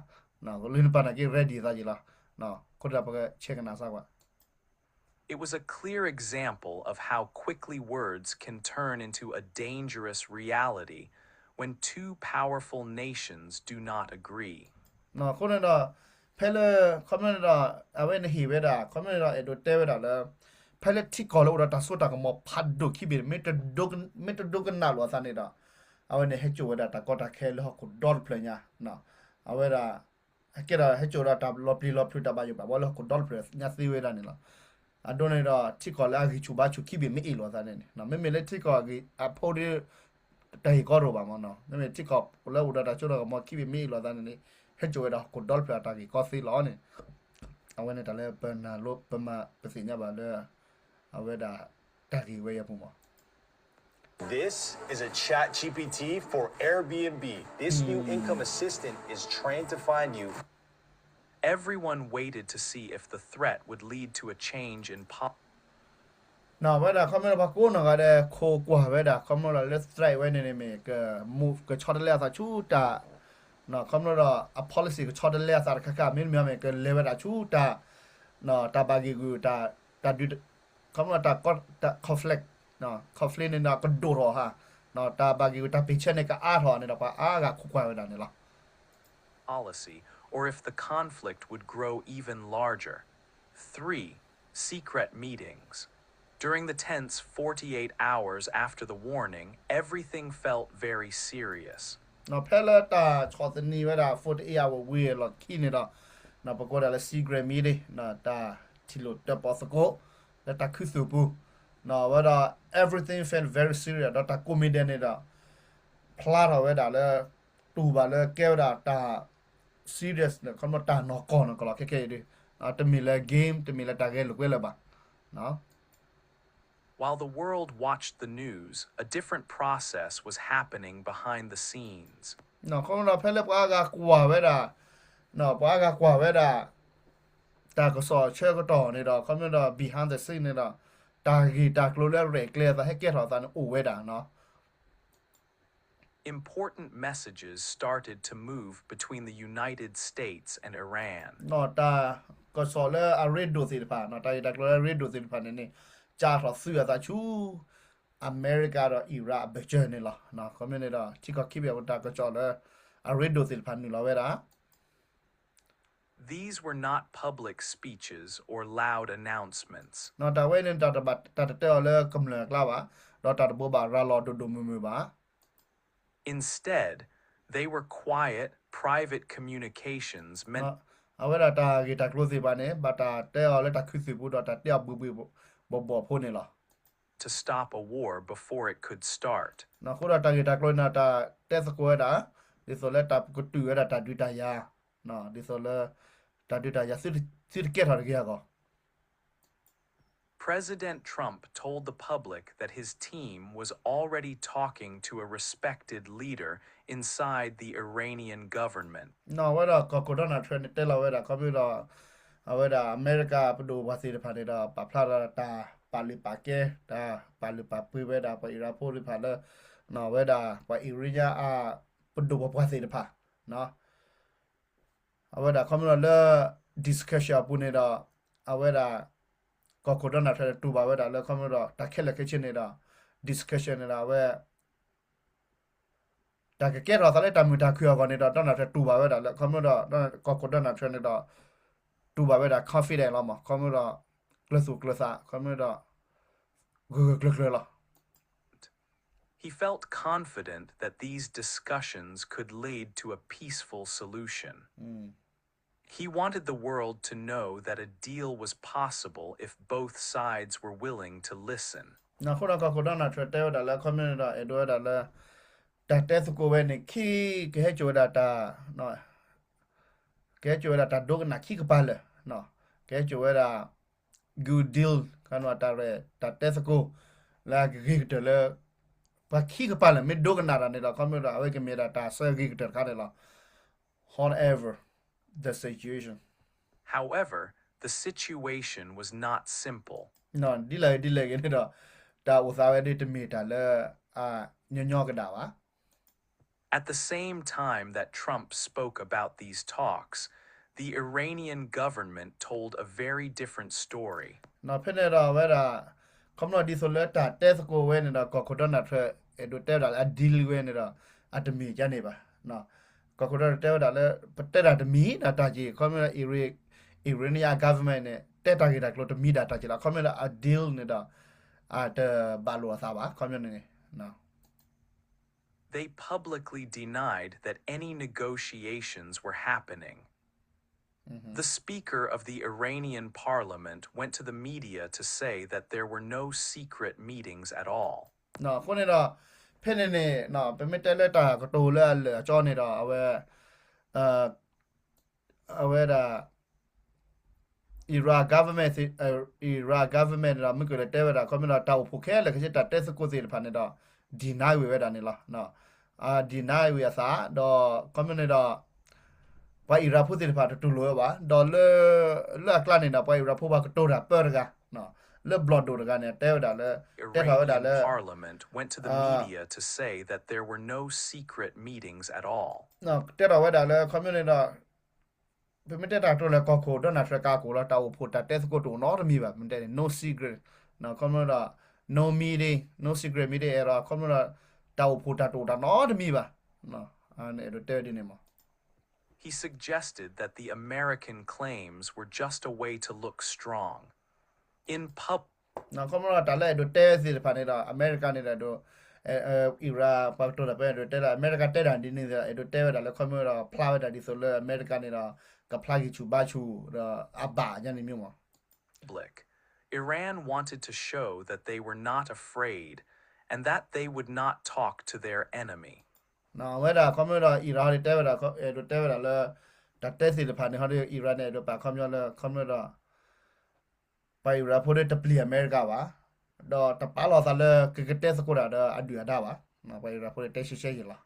လၢနပၤနာ်က့ ready သးက့ၤလီၤ. အဃိဒီးပကဆဲးကနၣ်စၢ်ကွၢ်. It was a clear example of how quickly words can turn into a dangerous reality when two powerful nations do not agree. အဃိန့ၣ်ဒီး ဖဲလၢ ခီဖျိန့ၣ်ဒီး အဝဲန့ၣ်ဟ့ၣ်ဝဲဒၣ် ခီဖျိန့ၣ်ဒီး အဲၣ်ဒိးတဲဝဲဒၣ်လၢ ဖဲလၢထံကီၢ်လၢအိၣ်ဒီးတၢ်စိတၢ်ကမီၤဖးဒိၣ်ခံဘ့ၣ်န့ၣ် မ့ၢ်တဒိကနၣ်လိာ်အသးန့ၣ်ဒီး အဝဲန့ၣ်ဟဲစိာ်ဝဲဒၣ်တၢ်ကီတၢ်ခဲလၢဟီၣ်ခိၣ်ဒီတဖျၢၣ်ညါ, အဝဲဒၣ် ကဲဒီးဟဲစိာ်ဒီးတၢ်လီၤပျံၤလီၤဖုးတၢ်ဘၣ်ယိၣ်ဘၣ်ဘှီလၢဟီၣ်ခိၣ်ဒီတဖျၢၣ်ညါသ့ဝဲဒၣ်န့ၣ်လီၤ. အဒိန့ၣ်ဒီး ထံကီၢ်လၢအဂံၢ်ဆူၣ်ဘါဆူၣ်ခံဘ့ၣ်မ့ၢ်အ့ၣ်လိာ်အသးန့ၣ်န့ၣ် မ့မ့ၢ်လၢထံကီၢ်အဂံၢ်အဖိဒီး တၢ်ဂ့ၢ်ကီတအိၣ်ဘၣ်မးနီၤ, မ့မ့ၢ်ထံကီၢ်လၢအိၣ်ဒီးတၢ်စိတၢ်ကမီၤခံဘ့ၣ်မ့ၢ်အ့ၣ်လိာ်အသးန့ၣ်န့ၣ် ဟဲစိာ်ဝဲဒၣ်ဟီၣ်ခိၣ်ဒီတဖျၢၣ်အတၢ်ဂ့ၢ်ကီသ့လီၤန့ၣ်, အဝဲန့ၣ်တၢ်လၢပနၢ်လိပမၤပသ့ၣ်ညါဘၣ်လၢ အဝဲဒၣ်တၢ်ဂ့ၢ်ဝဲအပူၤမး. This is a chat G P T for Airbnb. This new income assistant is trained to find you. Everyone waited to see if the threat would lead to a change in policy. နီၤ ဝဲဒၣ် ခီမ့ၢ်ဒီး ပှၤကိးနီၢ်ဂၤဒဲး ခိးကွၢ်ဝဲဒၣ် ခီမ့ၢ်ဒီးလၢ threat ဝဲန့ၣ်န့ၣ်မ့ၢ် က move ကဆီတလဲအသးဆူတၢ် ခီမ့ၢ်ဒီး အ policy ကဆီတလဲအသးတခါခါ မ့တမ့ၢ်မ့ၢ် ကလဲၤဝဲဒၣ်ဆူတၢ် တၢ်ဘၣ်ဂ့ၢ်ဂုာ် တၢ်ဒုး ခီဖျိတၢ် conflict, conflict န့ၣ်ဒီးကဒိၣ်ထီၣ်ဧါ, တၢ်ဘၣ်ဂ့ၢ်ဂုာ်တၢ်ပ့ၢ်ဆၢန့ၣ်ကအါထီၣ်န့ၣ်ဒီး ပှၤအါဂၤခိးကွၢ်ဝဲဒၣ်န့ၣ်လီၤ. policy, or if the conflict would grow even larger. Three, secret meetings. During the tense forty-eight hours after the warning, everything felt very serious. ဖဲလၢတၢ်ဆီၣ်သနံးဝဲဒၣ် forty-eight hour ဝံၤအလီၢ်ခံန့ၣ်ဒီး ပကိးဒၣ်လၢ secret meeting တၢ်ထံၣ်လိာ်တၢၣ်ပီၣ်သကိး လၢတၢ်ခူသူၣ်ပူၤ ဝဲဒီး everything felt very serious ဒီးတၢ်ကိးမံၤဒဲးန့ၣ်ဒီး ဖျါထီၣ်ဝဲဒၣ်လၢ တူၢ်ဘၣ်လၢကဲဝဲဒၣ်တၢ် serious န့ၣ် ခီဖျိတၢ်နီၢ်ကီၢ်န့ၣ်ကလီၤခဲခဲအံၤဒ် တမ့ၢ်လၢ game တမ့ၢ်လၢတၢ်ဂဲၤလိာ်ကွဲလၢၤဘၣ်. While the world watched the news, a different process was happening behind the scenes. ခီဖျိဒီးဖဲလၢပှၤအါဂၤကွၢ်ဝဲဒၣ် ပှၤအါဂၤကွၢ်ဝဲဒၣ် တၢ်ကစီၣ်ဆၢကတီၢ်န့ၣ်ဒီး ခီဖျိဒီး behind the scene န့ၣ်ဒီး တၢ်ဂ့ၢ်တၢ်ကျိၤလၢရဲၣ်ကျဲၤအသးဟဲကဲထီၣ်အသးန့ၣ်အိၣ်ဝဲဒၣ် Important messages started to move between the United States and Iran. တၢ်ကစီၣ်လၢအရ့ဒိၣ်သ့ၣ်တဖၣ် တၢ်ဂ့ၢ်တၢ်ကျိၤလၢအရ့ဒိၣ်သ့ၣ်တဖၣ်န့ၣ်န့ၣ် ကးထီၣ်သုးအသးဆူ အမဲရကၤဒီးအံရၣ်အဘၢၣ်စၢၤန့ၣ်လီၤ. ခီဖျိန့ၣ်ဒီး ထံကီၢ်ခံဘ့ၣ်အပူၤတၢ်ကစီၣ်လၢ အရ့ဒိၣ်သ့ၣ်တဖၣ်နုာ်လီၤဝဲဒၣ် These were not public speeches or loud announcements. တၢ်ဝဲန့ၣ် တၢ်တတဲအီၤလၢကမျၢၢ်အကျါဘၣ်, ဒီးတၢ်တဘိးဘၣ်ရၤလီၤဒိၣ်ဒိၣ်မုၢ်မုၢ်ဘၣ်. Instead, they were quiet, private communications meant အဝဲဒၣ်တၢ်ဂ့ၢ်တၢ်ကျိၤသ့ၣ်တဖၣ်န့ၣ် ဘၣ်တၢ်တဲအီၤလၢတၢ်ခူသူၣ်ပူၤဒီးတၢ်တဲအီၤဘှ့ၣ်ဘှ့ၣ်ဘီၣ်ဘီၣ်ဖိန့ၣ်လီၤ. to stop a war before it could start. အဃိဒီးတၢ်ဂ့ၢ်တၢ်ကျိၤန့ၣ် တၢ်တဲသကိးဝဲဒၣ် ဒ်သိးလၢတၢ်ကတုာ်ဝဲဒၣ်တၢ်ဒုးတၢ်ယၤ, ဒ်သိးလၢ တၢ်ဒုးတၢ်ယၤသုတကဲထီၣ်တဂ့ၤအဂီၢ် President Trump told the public that his team was already talking to a respected leader inside the Iranian government. အဝဲဒၣ်ကီၢ်ခိၣ် Donald Trump န့ၣ် တဲလီၤဝဲဒၣ် ခီဖျိဒီး အဝဲဒၣ်အမဲရကၤပဒိၣ်ပှၤသ့ၣ်တဖၣ်န့ၣ်ဒီး ပာ်ဖျါဒီးတၢ်ပာ်လုၢ်ပာ်ကဲ တၢ်ပာ်လုၢ်ပာ်ပှ့ၤဝဲဒၣ် ပှၤအံရၣ်ဖိသ့ၣ်တဖၣ်လၢ အဝဲဒၣ်ပှၤအံရၣ်ညါအပဒိၣ်ပှၤပှၤသ့ၣ်တဖၣ် အဝဲဒၣ်ခီဖျိလၢ discussion အပူၤန့ၣ်ဒီး အဝဲဒၣ် ကီၢ်ခိၣ် Donald Trump န့ၣ် တူၢ်ဘၣ်ဝဲဒၣ်လၢခီဖျိဒီး တၢ်ခဲလၢာ်ခဲဆ့န့ၣ်ဒီး discussion န့ၣ်ဒီး အဝဲ တၢ်ကကဲထီၣ်သးလၢတၢ်မုာ်တၢ်ခုၣ်အဂီၢ်န့ၣ်ဒီး Donald Trump တူၢ်ဘၣ်ဝဲဒၣ်လၢ ခီဖျိဒီး ကီၢ်ခိၣ် Donald Trump န့ၣ်ဒီး တူၢ်ဘၣ်ဝဲဒၣ် confident လီၤမး ခီဖျိဒီး ကျၢၤသူၣ်ကျၢၤသး ခီဖျိဒီး ဂၢၢ်ဂၢၢ်ကျၢၤကျၢၤလီၤ He felt confident that these discussions could lead to a peaceful solution. He wanted the world to know that a deal was possible if both sides were willing to listen. အဃိဒီးကီၢ်ခိၣ် Donald Trump တဲဝဲဒၣ်လၢ ခီဖျိန့ၣ်ဒီး အဲၣ်ဒိးဝဲဒၣ်လၢ တၢ်တဲသကိးဝဲန့ၣ် ခံကဟဲစိာ်ဝဲဒၣ်တၢ် ကဟဲစိာ်ဝဲဒၣ်တၢ်ဒိကနၣ်ခံကပၤလၢာ်, ကဟဲစိာ်ဝဲဒၣ် good deal ခီဖျိတၢ်ရဲၣ် တၢ်တဲသကိး လၢအကဂ့ၤကတၢၢ်လၢ ပှၤခံကပၤလၢာ် မ့ၢ်ဒိကနၣ်တၢ်န့ၣ်ဒီး ခီဖျိဒီး အဝဲကမ့ၢ်ဒၣ်တၢ်ဆၢဂ့ၤကတၢၢ်တခါန့ၣ်လီၤ. However, the situation However, the situation was not simple. ဒ်လဲၣ်ဂ့ၤဒ်လဲၣ်ဂ့ၤန့ၣ်ဒီး တၢ်အိၣ်သးဝဲဒၣ်တမ့ၢ်တၢ်လၢ အညီညီကဒၣ်ဘၣ် At the same time that Trump spoke about these talks, the Iranian government told a very different story. ဖဲန့ၣ်ဒီးအဝဲဒၣ် ခီဖျိဒ်သိးလၢတၢ်တဲသကိးဝဲန့ၣ်ဒီး ကီၢ်ခိၣ် Donald Trump အဲၣ်ဒိးတဲဝဲဒၣ်လၢအ deal ဝဲန့ၣ်ဒီး အတမ့ၢ်ကန့ၣ်ဘၣ်. ကီၢ်ခိၣ် Donald Trump တဲဝဲဒၣ်လၢ ပတဲတၢ်တမံၤ တၢ်တၢ်က့ၤ ခီဖျိ Iranian government န့ၣ် တဲတၢ်ဂ့ၢ်တၢ်ကျိၤတမံၤဒၣ်တၢ်က့ၤလီၤ. ခီဖျိလၢအ deal န့ၣ်ဒီး အတဘၣ်လိာ်အသးဘၣ် ခီဖျိန့ၣ်န့ၣ် They publicly denied that any negotiations were happening. The speaker of the Iranian parliament went to the media to say that there were no secret meetings at all. အဃိန့ၣ်ဒီး ဖဲန့ၣ်န့ၣ် ပမ့ၢ်တဲလၢတၢ်ကတိၤလၢအလၢာ်အကၠီန့ၣ်ဒီး အဝဲ အဝဲဒၣ် Iran government, Iran government န့ၣ်ဒီး မ့ၢ်ကလဲၤတဲဝဲဒၣ် ခီဖျိဒီးတၢ်အိၣ်ဖှိၣ်ခဲလၢာ်ခဲဆ့ တၢ်တဲသကိးသ့ၣ်တဖၣ်န့ၣ်ဒီး deny ဝံၤဝဲဒၣ်န့ၣ်လီၤ. deny ဝံၤအသး ဒီး ခီဖျိန့ၣ်ဒီး ပှၤအံရၣ်ဖိသ့ၣ်တဖၣ်တတူၢ်လိာ်ဝဲဘၣ်. ဒီးလၢ လၢအကျါန့ၣ်ဒီး ပှၤအံရၣ်ဖိပှၤကတိၤတၢ်ပၢတဂၤ လၢဘျီၣ်ဒိၣ်တဂၤန့ၣ် တဲဝဲဒၣ်လၢ တဲထီၣ်ဝဲဒၣ်လၢ parliament went to the media to say that there were no secret meetings at all. တဲထီၣ်ဝဲဒၣ်လၢ ခီဖျိန့ၣ်ဒီး ပမ့ၢ်တဲတၢ်ကတိၤလၢကီၢ်ခိၣ် Donald Trump ကါကိၣ်လီၤ တၢ်အိၣ်ဖှိၣ်တၢ်တဲသကိးတအိၣ်နီတမံၤဘၣ် ပမ့ၢ်တဲန့ၣ် no secret, ခီဖျိဒီး no meeting, no secret meeting အဲၣ်ဒိး ခီဖျိဒီး တၢ်အိၣ်ဖှိၣ်တၢ်တအိၣ်တၢ်နီတမံၤဘၣ်, အဲၣ်ဒိးတဲဝဲဒ်န့ၣ်မး He suggested that the American claims were just a way to look strong in public. ခီဖျိဒီးတၢ်လၢအဲၣ်ဒိးတဲသ့ၣ်တဖၣ်န့ၣ်ဒီး အမဲရကၤန့ၣ်ဒီး Iran ပှၤကတိၤတၢ်ဖဲအဲၣ်ဒိးတဲလၢ အမဲရကၤတဲတၢ်ဒ်န့ၣ်ဒီး အဲၣ်ဒိးတဲဝဲဒၣ်လၢခီဖျိဒီးဖျါဝဲဒၣ်ဒ်သိးလၢအမဲရကၤန့ၣ်ဒီး ကဖျါက့ၤဆူၣ်ဘါဆူၣ်ဒီးအဘၣ်ညါန့ၣ်မ့ၢ်မး Iran wanted to show that they were not afraid and that they would not talk to their enemy. အဝဲဒၣ်ခီဖျိဒီး Iran ဟီဒီးတဲဝဲဒၣ် အဲၣ်ဒိးတဲဝဲဒၣ်လၢ တၢ်တဲသ့ၣ်တဖၣ်န့ၣ်ဟီဒီး Iran န့ၣ် အဲၣ်ဒိးပာ်ခီပညီလၢခီဖျိဒီး ပှၤ Iran ဖိဒီးတပျံၤအမဲရကၤဘၣ်, ဒီးတပာ်လီၤသးလၢကကတဲသကိးတၢ်ဒီးအဒုၣ်အဒါဘၣ်, ပှၤ Iran ဖိဒီးတဲရှဲရှဲယံာ်လီၤ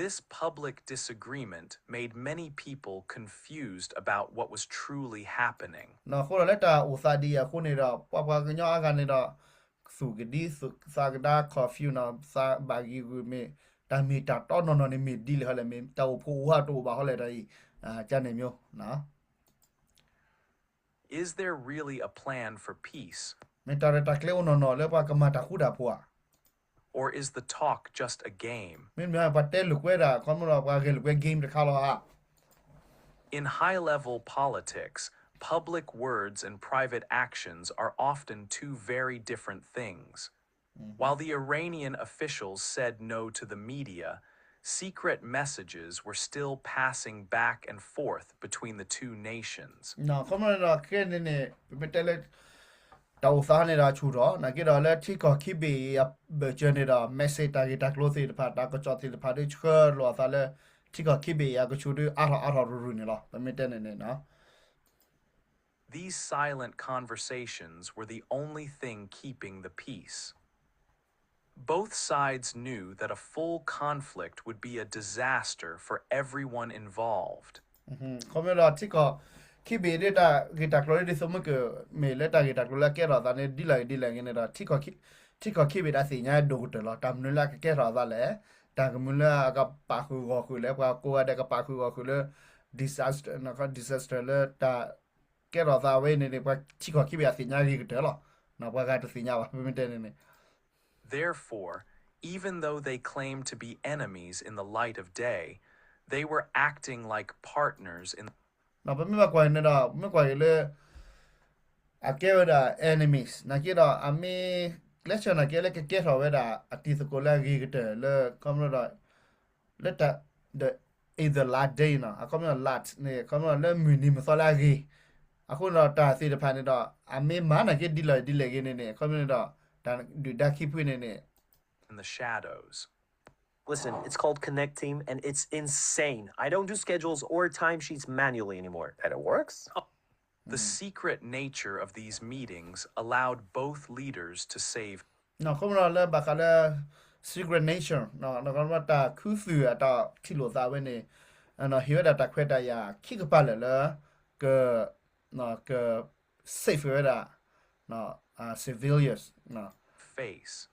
This public disagreement made many people confused about what was truly happening. အဃိဒီးလၢတၢ်အိၣ်သးဒ်အံၤအဃိန့ၣ်ဒီး ပှၤပှၤကညီအါဂၤန့ၣ်ဒီး သူၣ်ကဒံသူၣ်သးကဒါ confuse နီၤ သးဘၣ်ဂံာ်ဂုာ်မ့ၢ် တၢ်မ့ၢ်တၢ်တီနီၢ်နီၢ်န့ၣ်မ့ၢ်ဒ်လဲၣ်ဟီလဲၣ် မ့ၢ်တၢ်အိၣ်ဖှိၣ်အိၣ်ဟးတအိၣ်ဘၣ်ဟီလဲၣ်တၢ်အံၤ ကန့ၣ်မ့ၢ် Is there really a plan for peace? မ့ၢ်တၢ်ရဲၣ်တၢ်ကျဲၤအိၣ်နီၢ်နီၢ်လၢပှၤကမၤတၢ်ဃူတၢ်ဖိးဧါ Or is the talk just a game? မ့မ့ၢ်ပှၤတဲလိာ်ကွဲဒၣ် ခီဖျိဒီးပှၤဂဲၤလိာ်ကွဲ game တခါလီၤဧါ In high-level politics, public words and private actions are often two very different things. While the Iranian officials said no to the media, secret messages were still passing back and forth between the two nations. ခီဖျိဒီးခဲန့ၣ်န့ၣ် ပမ့ၢ်တဲလၢ တၢ်အိၣ်သးန့ၣ်ဒီးဆူၣ်ထီၣ် နာ်က့ဒီးလၢထံကီၢ်ခံဘ့ၣ်အံၤအဘၢၣ်စၢၤန့ၣ်ဒီး message တၢ်ဂ့ၢ်တၢ်ကျိၤသ့ၣ်တဖၣ် တၢ်ကစီၣ်သ့ၣ်တဖၣ်ဒီးဆှၢလိာ်အသးလၢ ထံကီၢ်ခံဘ့ၣ်အံၤအကဆူးဒီးအါထီၣ်အါထီၣ်ရူၤရူၤန့ၣ်လီၤ ပမ့ၢ်တဲန့ၣ်န့ၣ် These silent conversations were the only thing keeping the peace. Both sides knew that a full conflict would be a disaster for everyone involved. ခီဖျိဒီးထံကီၢ်ခံဘ့ၣ်ဒ်တၢ်ဂ့ၢ်တၢ်ကျိၤလၢဒ်သိးမုၢ်က မ့ၢ်လၢတၢ်ဂ့ၢ်တၢ်ကျိၤလၢကဲထီၣ်သးန့ၣ် ဒ်လဲၣ်ဂ့ၤဒ်လဲၣ်ဂ့ၤန့ၣ်ဒီး ထံကီၢ်ခံဘ့ၣ်တၢ်သ့ၣ်ညါဒိၣ်ကတၢၢ်လီၤ တၢ်မနုၤလၢအကကဲထီၣ်အသးလဲၣ် တၢ်ကမနုၤလၢအကပာ်ဃုာ်ဂီၢ်ဃုာ်လဲၣ် ပှၤကိးဂၤဒဲးကပာ်ဃုာ်ဂီၢ်ဃုာ်လၢ disaster, disaster လၢတၢ်ကဲထီၣ်သးဝဲန့ၣ်န့ၣ် ပှၤထံကီၢ်ခံဘ့ၣ်အသ့ၣ်ညါဂ့ၤကတၢၢ်လီၤ ပှၤဂၤတသ့ၣ်ညါဘၣ် ပမ့ၢ်တဲန့ၣ်န့ၣ် Therefore, even though they claim to be enemies in the light of day, they were acting like partners in ပမ့ၢ်ဘၣ်ကွၢ်န့ၣ်ဒီး မ့ၢ်ကွၢ်က့ၤလၢ အကဲဝဲဒၣ် enemies နာ်က့ဒီး အမ့ၢ် ကျဲးစၢးနာ်က့လၢကကဲထီၣ်ဝဲဒၣ် အတံၤသကိးလၢအဂ့ၤကတၢၢ်လၢ ခီဖျိဒီး လၢတၢ် the, in the last day နီၤ အခီပညီ last န့ၣ် ခီဖျိလၢမုၢ်နံၤမုၢ်သီလၢအဂ့ၤ အဃိန့ၣ်ဒီးတၢ်သ့ၣ်တဖၣ်န့ၣ်ဒီး အမ့ၢ်မၤနာ်က့ဒ်လဲၣ်ဒ်လဲၣ်ဂ့ၤန့ၣ်န့ၣ် အခီပညီန့ၣ်ဒီး တၢ်ဒုၣ်ဒါခံဖုန့ၣ်န့ၣ် in the shadows. Listen, it's called Connect Team, and it's insane. I don't do schedules or timesheets manually anymore, and it works. The secret nature of these meetings allowed both leaders to save ခီဖျိလၢဘၣ်ဃးလၢ secret nature တၢ်ခူသူၣ်အတၢ်ထံၣ်လိာ်သးဝဲန့ၣ် ဟ့ၣ်ဝဲဒၣ်တၢ်ခွဲးတၢ်ယာ်ခံကပၤလၢာ်လၢ က က safe ဝဲဒၣ် civilians face.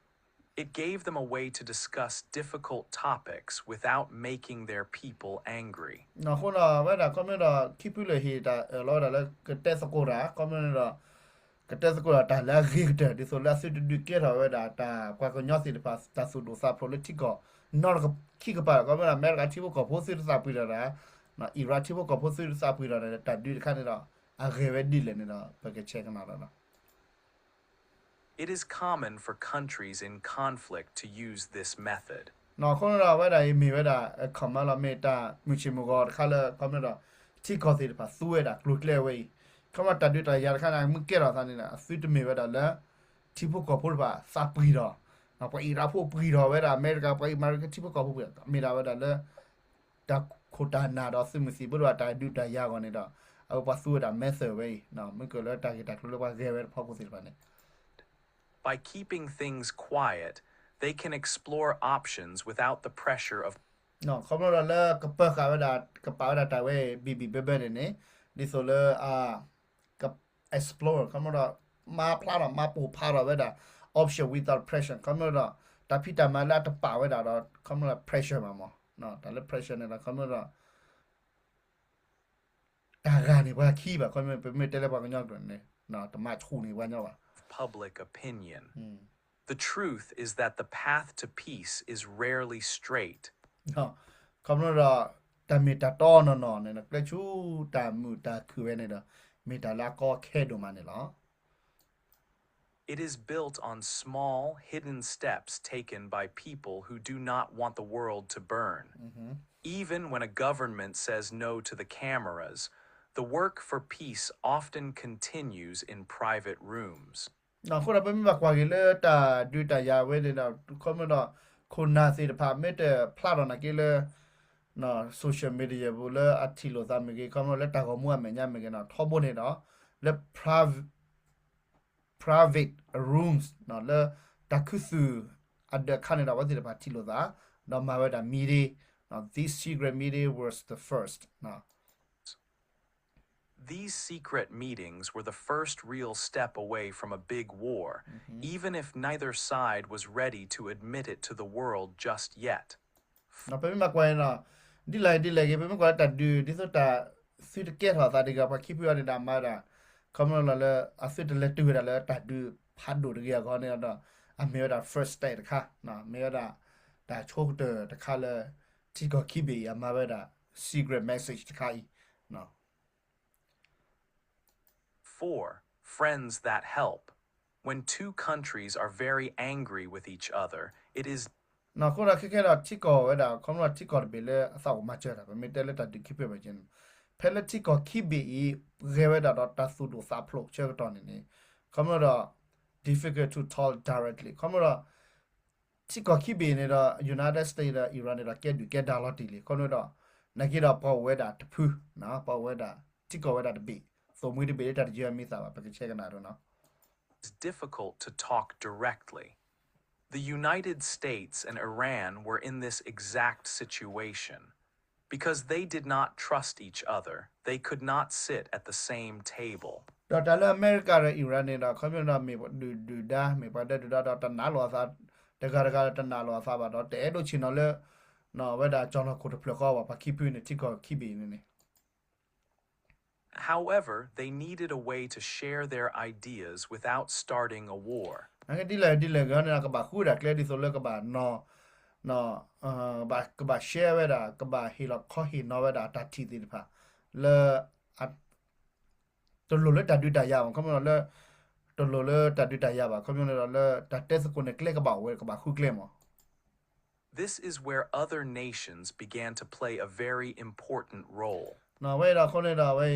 It gave them a way to discuss difficult topics without making their people angry. အဃိဒီးဝဲဒၣ်ခီဖျိဒီး ခံဖုလၢာ်ဟ့ၣ်တၢ်အၢၣ်လီၤဝဲဒၣ်လၢကတဲသကိးတၢ် ခီဖျိန့ၣ်ဒီး ကတဲသကိးဒီးတၢ်လၢအဂ့ၤကတၢၢ် ဒ်သိးလၢအသုတဒုးကဲထီၣ်ဝဲဒၣ်တၢ်ပှၤကညီသ့ၣ်တဖၣ် တၢ်သူၣ်ဒိၣ်သးဖျိးလၢထံကီၢ် နီတခံကပၤဒီး ခီဖျိဒီးအမဲရကၤထံဖိကီၢ်ဖိသုတသးပှၢ်တၢ်ဒီး Iran ထံဖိကီၢ်ဖိသုတသးပှၢ်တၢ်ဒီး တၢ်ဒုးတခါန့ၣ်ဒီး အဂ့ၤဝဲဒ်လဲၣ်န့ၣ်ဒီး ပကဆဲးကနၣ်ဒီး It is common for countries in conflict to use this method. အဃိန့ၣ်ဒီး အဝဲဒၣ်အံၤမ့ၢ်ဝဲဒၣ် common လီၤ မ့ၢ်တၢ်မုၢ်ဆ့ၣ်မုၢ်ဂီၤတခါလၢ ခီဖျိဒီး ထံကီၢ်သ့ၣ်တဖၣ်သူဝဲဒၣ်ကျိၤကျဲဝဲအံၤ ခီဖျိတၢ်ဒုးတၢ်ယၤတခါန့ၣ် မ့ၢ်ကဲထီၣ်သးန့ၣ် အသုတမ့ၢ်ဝဲဒၣ်လၢ ထံဖိကီၢ်ဖိတဖၣ်သးပှၢ်ထီၣ် ပှၤအံၤရၢဖိပှၢ်ထီၣ်ဝဲဒၣ် အမဲရကၤ ပှၤအံၤမၤရကထံဖိကီၢ်ဖိပှၢ် မ့ၢ်ဒၣ်ဝဲဒၣ်လၢ တၢ်ခိၣ်တၢ်နၢ်ဒီးသုးမုၢ်သံၣ်ဘိဒီး တၢ်ဒုးတၢ်ယၤအဂီၢ်န့ၣ်ဒီး အဝဲပှၤသူဝဲဒၣ် method ဝဲအံၤ မ့ၢ်ကလၢတၢ်ဂ့ၢ်တၢ်ကျိၤလၢပှၤဂဲၤဝဲတဖီခိၣ်သ့ၣ်တဖၣ်န့ၣ် By keeping things quiet, they can explore options without the pressure of ခီဖျိဒီးလၢကပၢၤဃာ်ဝဲဒၣ် ကပာ်ဝဲဒၣ်တၢ်ဝဲ ဘံၣ်ဘံၣ်ဘၢဘၢန့ၣ်န့ၣ် ဒ်သိးလၢ က explore ခီဖျိဒီး မၤဖျါထီၣ် မၤပိာ်ဖးထီၣ်ဝဲဒၣ် option without pressure ခီဖျိဒီး တၢ်ဖံးတၢ်မၤလၢအတပာ်ဝဲဒၣ်ဒီး ခီဖျိ pressure မးမး တၢ်လၢ pressure န့ၣ်ဒီး ခီဖျိဒီး တၢ်ဂၤန့ၣ်ပှၤခံဘၣ်, ခီမ့ၢ်ပမ့ၢ်တဲလၢပှၤကညီကျိာ်န့ၣ် တမၤဆူၣ်န့ၢ်ပှၤညီဘၣ်. Public opinion. The truth is that the path to peace is rarely straight. ခီဖျိဒီး တၢ်မ့ၢ်တၢ်တီနီၢ်နီၢ်န့ၣ်ဒီး ကျဲဆူတၢ်မုာ်တၢ်ခုၣ်ဝဲန့ၣ်ဒီး မ့ၢ်တၢ်လၢအကီခဲဒိၣ်မးန့ၣ်လီၤ. It is built on small, hidden steps taken by people who do not want the world to burn. Even when a government says no to the cameras, the work for peace often continues in private rooms. အဃိဒီး ပမ့ၢ်ဘၣ်ကွၢ်က့ၤလၢတၢ်ဒုးတၢ်ယၤဝဲန့ၣ်ဒီး ခီဖျိဒီး ခိၣ်နၢ်သ့ၣ်တဖၣ် မ့ၢ်တဖျါထီၣ်နာ်က့လၢ social media ပူၤလၢအထံၣ်လိာ်သးမ့ၢ်ဂ့ၤ, ခီဖျိလၢတၢ်ဂီၤမူအမဲာ်ညါမ့ၢ်ဂ့ၤန့ၣ် ထီဘိန့ၣ်ဒီး လၢ private rooms လၢတၢ်ခူသူၣ်အဒၢးအခါန့ၣ်ဒီး အဝဲသ့ၣ်တဖၣ်ထံၣ်လိာ်သး ဒီးမၤဝဲဒၣ် meeting, this secret meeting was the first. These secret meetings were the first real step away from a big war, even if neither side was ready to admit it to the world just yet. ပမ့ၢ်ဘၣ်ကွၢ်န့ၣ်ဒီး ဒ်လဲၣ်ဒ်လဲၣ်ဂ့ၤ ပမ့ၢ်ကွၢ်လၢတၢ်ဒုး ဒ်သိးတၢ်သုတကဲထီၣ်အသးတဂ့ၤ ပှၤခံဖုအံၤန့ၣ်ဒီး အမၤဝဲဒၣ် ခီဖျိလီၤလၢ အသုတလဲၤတုၤဝဲဒၣ်လၢတၢ်ဒုးဖးဒိၣ်တဂ့ၤအဂီၢ်န့ၣ်ဒီး အမ့ၢ်ဝဲဒၣ် first step တခါ, မ့ၢ်ဝဲဒၣ် တၢ်ဆိကတၢၢ်တခါလၢ ထံကီၢ်ခံဘ့ၣ်အံၤ အမၤဝဲဒၣ် secret message တခါအံၤ Four, friends that help. When two countries are very angry with each other, it is အဃိဒီးခဲခဲဒီးထံကီၢ်ဝဲဒၣ် ခီဖျိထံကီၢ်တဘ့ၣ်လၢအသးအိၣ်မၤစၢၤတၢ် ပမ့ၢ်တဲလၢတၢ်ဒုးခံဘ့ၣ်ဘၣ်က့န့ၣ် ဖဲလၢထံကီၢ်ခံဘ့ၣ်အံၤ ဂဲၤဝဲဒၣ်ဒီးတၢ်သူၣ်ဒိၣ်သးဖျိးဆၢကတီၢ်န့ၣ်န့ၣ် ခီဖျိဒီး difficult to talk directly ခီဖျိဒီး ထံကီၢ်ခံဘ့ၣ်န့ၣ်ဒီး United States ဒီး Iran န့ၣ်ဒီး ကဲဒုၣ်ကဲဒါလီၤတံၢ်လံ ခီဖျိဒီး နာ်က့ဒီးပှၤအိၣ်ဝဲဒၣ်တဖု ပှၤအိၣ်ဝဲဒၣ် ထံကီၢ်ဝဲဒၣ်တဘ့ၣ် သိၣ်မှံတဘ့ၣ်လၢတၢ်တယၢမံသးဘၣ် ပကဆဲးကနၣ်ဒိၣ်နီၤ It's difficult to talk directly. The United States and Iran were in this exact situation. Because they did not trust each other, they could not sit at the same table. ဒီးတၢ်လၢအမဲရကၤဒီး Iran န့ၣ်ဒီး ခီဖျိဒီးမ့ၢ်ဒုၣ်ဒုၣ်ဒါ မ့ၢ်ပှၤဒဲဒုၣ်ဒါဒီးတနာ်လိာ်အသး တဂၤတဂၤဒီးတနာ်လိာ်အသးဘၣ်ဒီး တအဲၣ်ဒိးဆ့ၣ်နီၤလၢ ဝဲဒၣ်ကၠီၣ်နီၢ်ခိၣ်တဖျၢၣ်ဃီဘၣ် ပှၤခံဖုန့ၣ် ထံကီၢ်ခံဘ့ၣ်အံၤန့ၣ်န့ၣ် However, they needed a way to share their ideas without starting a war. နာ်က့ဒ်လဲၣ်ဒ်လဲၣ်ဂ့ၤန့ၣ် ကဘၣ်ဃုဒၣ်ကျဲဒ်သိးလၢကဘၣ်နီၤ ကဘၣ် share ဝဲဒၣ် ကဘၣ်ဟ့ၣ်လီၤခီဟ့ၣ်နီၤဝဲဒၣ်အတၢ်ထံၣ်သ့ၣ်တဖၣ် လၢ တလိၣ်လၢတၢ်ဒုးတၢ်ယၤဘၣ် ခီဖျိလၢ တလိၣ်လၢတၢ်ဒုးတၢ်ယၤဘၣ် ခီဖျိန့ၣ်ဒီးလၢတၢ်တဲသကိးန့ၣ်ကျဲကဘၣ်အိၣ်ဝဲ ကဘၣ်ဃုကျဲမး This is where other nations began to play a very important role. အဝဲဒီးအဃိန့ၣ်ဒီးအဝဲ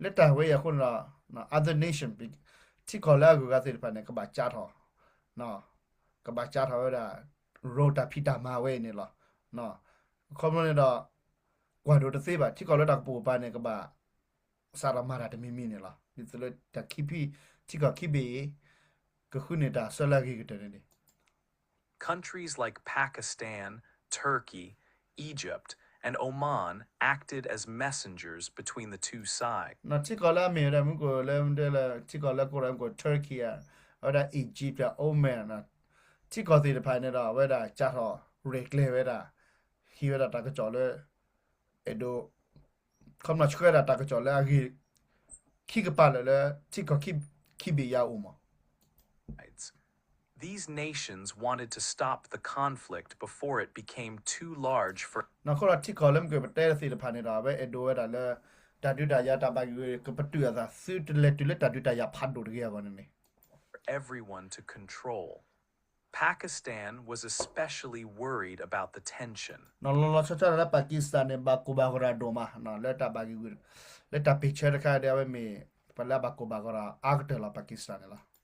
လၢတၢ်ဝဲအံၤအဃိန့ၣ်ဒီး other nation ထံကီၢ်လၢအဂုၤအဂၤသ့ၣ်တဖၣ်န့ၣ် ကဘၣ်ကးထီၣ် ကဘၣ်ကးထီၣ်ဝဲဒၣ် role တၢ်ဖံးတၢ်မၤဝဲအံၤန့ၣ်လီၤ. ခီဖျိန့ၣ်ဒီး ကွၢ်ဒိၣ်တသ့ဘၣ် ထံကီၢ်လၢတၢ်ကပိာ်ကပၤန့ၣ် ကဘၣ် စးထီၣ်မၤတၢ်တမံၤမံၤန့ၣ်လီၤ. ဒ်သိးလၢတၢ်ခံဖံ ထံကီၢ်ခံဘ့ၣ်အံၤ ကဃုန့ၢ်တၢ်ဆၢလၢအဂ့ၤကတၢၢ်န့ၣ်န့ၣ် Countries like Pakistan, Turkey, Egypt, and Oman acted as messengers between the two sides. ထံကီၢ်လၢအမ့ၢ်ဝဲဒၣ်မုၢ်ကိၢ်လၢ ထံကီၢ်လၢကိးမုၢ်ကိၢ် Turkey အဝဲဒၣ် Egypt အ Oman ထံကီၢ်သ့ၣ်တဖᣣန့ၣ်ဒီး အဝဲဒၣ်ကးထီၣ်ရဲၣ်ကျဲၤဝဲဒၣ် ဟံးဝဲဒၣ်တၢ်ကစီၣ်လၢ အဲၣ်ဒိး ခီဖျိဆှၢဝဲဒၣ်တၢ်ကစီၣ်လၢအဂ့ၤ ခံကပၤလၢာ်လၢ ထံကီၢ်ခံဘ့ၣ်အံၤအအိၣ်မး These nations wanted to stop the conflict before it became too large for အဃိဒီးထံကီၢ်လၢမုၢ်ကိၢ်ပတဲသ့ၣ်တဖၣ်န့ၣ်ဒီး အဝဲအဲၣ်ဒိးဝဲဒၣ်လၢ တၢ်ဒုးတၢ်ယၤတၢ်ဘၣ်ဂ့ၢ်ဂ့ၤ ကပတုာ်အသး သုတလဲၤတုၤလၢတၢ်ဒုးတၢ်ယၤဖးဒိၣ်တဂ့ၤအဂီၢ်န့ၣ်န့ၣ် everyone to control. Pakistan was especially worried about the tension. လီၤလီၤဆီဆီဒၣ်လၢ Pakistan န့ၣ် ဘၣ်ကိၢ်ဘၣ်ဂီၤတၢ်ဒိၣ်မး လၢတၢ်ဘၣ်ဂ့ၢ်ဂ့ၤ လၢတၢ်ပ့ၢ်ဆၢတခါဒီး အဝဲမ့ၢ် ပှၤလၢအဘၣ်ကိၢ်ဘၣ်ဂီၤတၢ်အါကတၢၢ်လီၤ Pakistan န့ၣ်လီၤ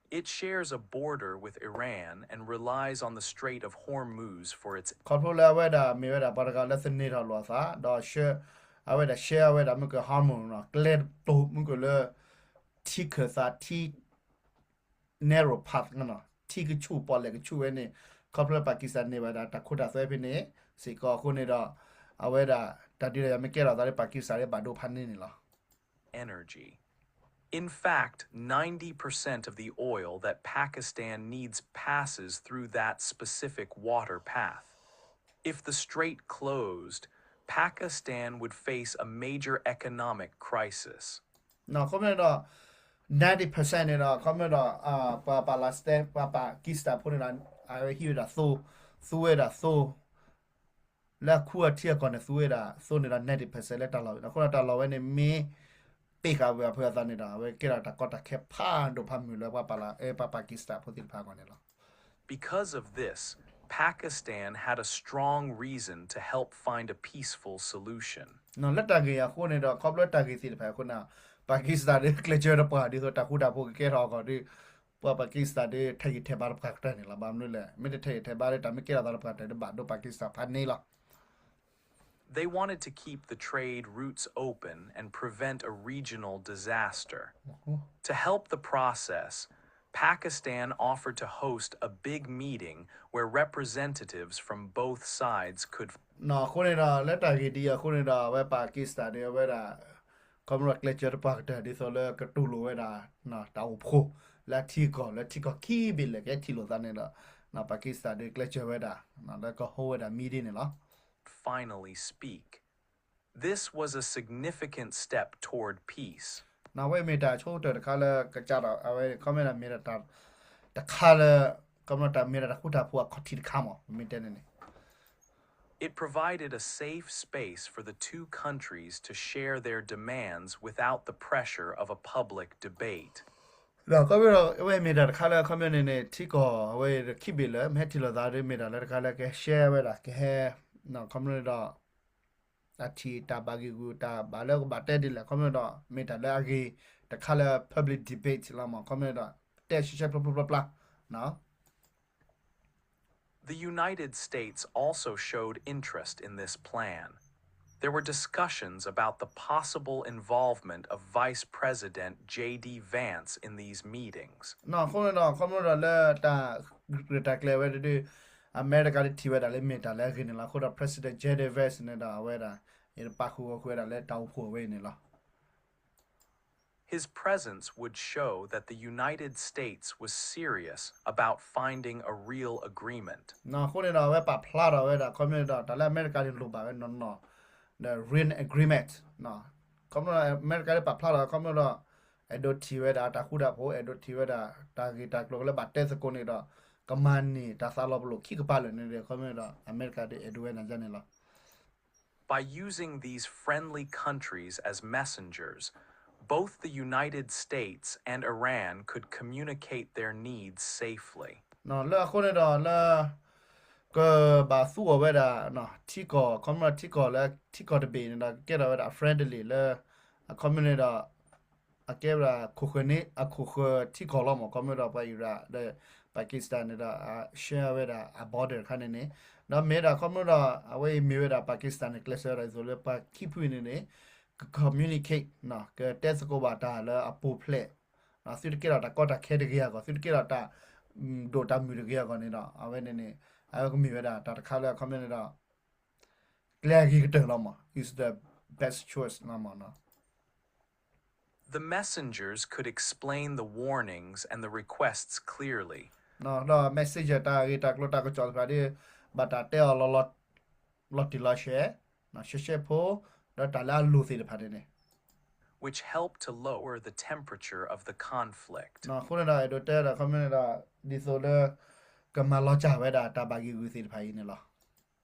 It shares a border with Iran and relies on the Strait of Hormuz for its ခီဖျိလၢအဝဲဒၣ်မ့ၢ်ဝဲဒၣ်ပှၤတဂၤလၢသန့ၤထီၣ်လိာ်အသး ဒီး အဝဲဒၣ် share အဝဲဒၣ်မုၢ်ကိၢ် Hormuz ကျဲတိာ်မုၢ်ကိၢ်လၢ ထံခၢၣ်သးထံ narrow path ထံကဆူၣ်ပီၣ်လဲၣ်ကဆူၣ်ဝဲန့ၣ် ခီဖျိ Pakistan န့ၢ်ဝဲဒၣ်တၢ်ခိတၢ်သွဲဖဲန့ၣ် စ့ၢ်ကီးအဃိန့ၣ်ဒီး အဝဲဒၣ် တၢ်ဒုးတၢ်ယၤမ့ၢ်ကဲထီၣ်သးလၢ Pakistan လၢဘၣ်ဒိဖးန့ၣ်န့ၣ်လီၤ energy. In fact, ninety percent of the oil that Pakistan needs passes through that specific water path. If the strait closed, Pakistan would face a major economic crisis. ခီမ့ၢ်ဒီး ninety percent န့ၣ်ဒီး ခီမ့ၢ်ဒီး ပှၤ Palestine ပှၤ Pakistan ဖိန့ၣ်ဒီး အဝဲဟံးဝဲဒၣ်သိ, သူဝဲဒၣ်သိ လၢအခူအထံအကီၢ်န့ၣ် သူဝဲဒၣ်သိန့ၣ်ဒီး ninety percent လၢတၢ်လီၢ်ဝဲန့ၣ်. အဃိဒီးတၢ်လီၢ်ဝဲန့ၣ် မ့ၢ်ပ့ၢ်ဃာ်ဝဲအဖုအသးန့ၣ်ဒီး အဝဲကဲထီၣ်တၢ်ကီတၢ်ခဲဖးဒိၣ်ဖးမုၢ်လၢပှၤ ပှၤ Pakistan ဖိသ့ၣ်တဖၣ်အဂီၢ်န့ၣ်လီၤ. Because of this, Pakistan had a strong reason to help find a peaceful solution. လၢတၢ်ဂ့ၢ်အဃိန့ၣ်ဒီး ခီဖျိတၢ်ဂ့ၢ်သ့ၣ်တဖၣ်အဃိန့ၣ် Pakistan ဒ်ကျဲးစၢးတပှၢ် ဒ်သိးတၢ်ဃူတၢ်ဖိးကကဲထီၣ်အဂီၢ်ဒီး ပှၤ Pakistan ဒ်ထဲးဂံၢ်ထဲးဘါတပှၢ်ကတၢၢ်န့ၣ်လီၤ. ဘၣ်မနုၤလဲၣ် မ့ၢ်တထဲးဂံၢ်ထဲးဘါဒီး တၢ်မ့ၢ်ကဲထီၣ်သးတပှၢ်ကတၢၢ်ဒီး ဘၣ်ဒိ Pakistan ဖးန့ၣ်လီၤ. They wanted to keep the trade routes open and prevent a regional disaster. To help the process, Pakistan offered to host a big meeting where representatives from both sides could အဃိန့ၣ်ဒီး လၢတၢ်ဂ့ၢ်ဒ်အံၤအဃိန့ၣ်ဒီး အဝဲ Pakistan န့ၣ် အဝဲဒၣ် ခီမ့ၢ်ဒီးကျဲးစၢးတပှၢ်ကတၢၢ် ဒ်သိးလၢကတူၢ်လိာ်ဝဲဒၣ် တၢ်အိၣ်ဖှိၣ် လၢအထံအကီၢ် လၢထံကီၢ်ခံဘ့ၣ်လဲၣ် ကဟဲထံၣ်လိာ်သးန့ၣ်ဒီး Pakistan ဒ်ကျဲးစၢးဝဲဒၣ် လၢကဟိဝဲဒၣ် meeting န့ၣ်လီၤ. Finally speak. This was a significant step toward peace. အဝဲမ့ၢ်တၢ်ဆိကတၢၢ်တခါလၢကစးထီၣ် အဝဲ ခီမ့ၢ်ဒီးမ့ၢ်ဒၣ်တၢ်တခါလၢ ခီမ့ၢ်ဒီးတၢ်မ့ၢ်ဒၣ်တၢ်ဃူတၢ်ဖိးအခီၣ်ထံးတခါမး မ့ၢ်တဲန့ၣ်န့ၣ် It provided a safe space for the two countries to share their demands without the pressure of a public debate. ဒီးခီမ့ၢ်ဒီး အဝဲမ့ၢ်တၢ်တခါလၢ ခီမ့ၢ်န့ၣ်န့ၣ် ထံကီၢ်အဝဲခံဘ့ၣ်လၢ မ့ၢ်ဟဲထံၣ်လိာ်သးဒီး မ့ၢ်တၢ်လၢတခါလၢကဟဲ share ဝဲဒၣ် ကဟဲ ခီမ့ၢ်ဒီး တၢ်ထံၣ်တၢ်ဘၣ်ဂ့ၢ်ဂူာ် တၢ်ဘၣ်လၢကဘၣ်တဲဒ်လဲၣ် ခီမ့ၢ်ဒီး မ့ၢ်တၢ်လၢအဂ့ၤတခါလၢ public debate လီၤမး ခီမ့ၢ်ဒီး တဲရှဲရှဲဖျိဖျိပျါပျါ The United States also showed interest in this plan. There were discussions about the possible involvement of Vice President J D Vance in these meetings. အဃိန့ၣ်ဒီး ခီမ့ၢ်ဒီးလၢတၢ် တၢ်ကျဲၤဝဲတဒု အမဲရကၤဒ်ထံၣ်ဝဲဒၣ်လၢမ့ၢ်တၢ်လၢအဂ့ၤန့ၣ်လီၤ. အဃိဒီး President J D Vance န့ၣ်ဒီး အဝဲဒၣ် ယပာ်ဃုာ်ဂီၤဃုာ်ဝဲဒၣ်လၢတၢ်အိၣ်ဖှိၣ်အဝဲအံၤန့ၣ်လီၤ. His presence would show that the United States was serious about finding a real agreement. အဃိန့ၣ်ဒီး အဝဲပာ်ဖျါထီၣ်ဝဲဒၣ် ခီမ့ၢ်ဒီး တၢ်လၢအမဲရကၤန့ၣ်လိၣ်ဘၣ်ဝဲနီၢ်နီၢ် the real agreement ခီမ့ၢ်ဒီး အမဲရကၤဒ်ပာ်ဖျါထီၣ် ခီမ့ၢ်ဒီး အဲၣ်ဒိးထံၣ်ဝဲဒၣ်တၢ်ဃူတၢ်ဖိး အဲၣ်ဒိးထံၣ်ဝဲဒၣ် တၢ်ဂ့ၢ်တၢ်ကျိၤလၢဘၣ်တဲသကိးန့ၣ်ဒီး ကမၤန့ၢ်တၢ်သးလီၤပလိာ်ခံကပၤလၢာ်န့ၣ်ဒီး ခီမ့ၢ်ဒီး အမဲရကၤဒ်အဲၣ်ဒိးဝဲဒၣ်န့ၣ်လီၤ. By using these friendly countries as messengers, both the United States and Iran could communicate their needs safely. လၢအဃိန့ၣ်ဒီးလၢ ကဘၣ်သူအီၤဝဲဒၣ် ထံကီၢ် ခီမ့ၢ်ဒီးထံကီၢ်လၢထံကီၢ်တဘ့ၣ်န့ၣ်ဒီး ကကဲထီၣ်ဝဲဒၣ် friendly လၢ အခီမ့ၢ်န့ၣ်ဒီး အကဲဝဲဒၣ်ခိၣ်ဃၢၤန့ၣ် အခိၣ်ဃၢၤထံကီၢ်လီၤမး ခီမ့ၢ်ဒီးပှၤ Iran ဒီး Pakistan န့ၣ်ဒီး share ဝဲဒၣ်အ border တခါန့ၣ်န့ၣ် ဒီးမ့ၢ်ဒၣ်ခီမ့ၢ်ဒီး အဝဲအံၤမ့ၢ်ဝဲဒၣ် Pakistan န့ၣ် ကျဲးစၢးဝဲဒၣ်ဒ်သိးလၢပှၤခံဖုန့ၣ်န့ၣ် က communicate ကတဲသကိးဘၣ်တၢ်လၢအပူၤဖျဲး သုတကဲထီၣ်တၢ်ကီတၢ်ခဲတဂ့ၤအဂီၢ် သုတကဲထီၣ်တၢ်ဒိၣ်တၢ်မုၢ်တဂ့ၤအဂီၢ်န့ၣ်ဒီး အဝဲန့ၣ်န့ၣ် အဝဲကမ့ၢ်ဝဲဒၣ်တၢ်တခါလၢအခီမ့ၢ်န့ၣ်ဒီး ကျဲအဂ့ၤကတၢၢ်လီၤမး is the best choice လီၤမးနီၤ. The messengers could explain the warnings and the requests clearly. ဒီး messenger တၢ်ဂ့ၢ်တၢ်ကျိၤတၢ်ကစီၣ်တဖၣ်ဒီး ဘၣ်တၢ်တဲအီၤလီၤ လီၤတံၢ်လီၤဆဲး ရှဲရှဲဖိ ဒီးတၢ်လၢအလိၣ်သ့ၣ်တဖၣ်န့ၣ်န့ၣ် which helped to lower the temperature of the conflict. အဃိန့ၣ်ဒီး အဲၣ်ဒိးတဲဒီး ခီမ့ၢ်န့ၣ်ဒီး ဒ်သိးလၢ ကမၤလီၤစၢ်ဝဲဒၣ်တၢ်ဘၣ်ဂ့ၢ်ဂူာ်သ့ၣ်တဖၣ်အံၤန့ၣ်လီၤ.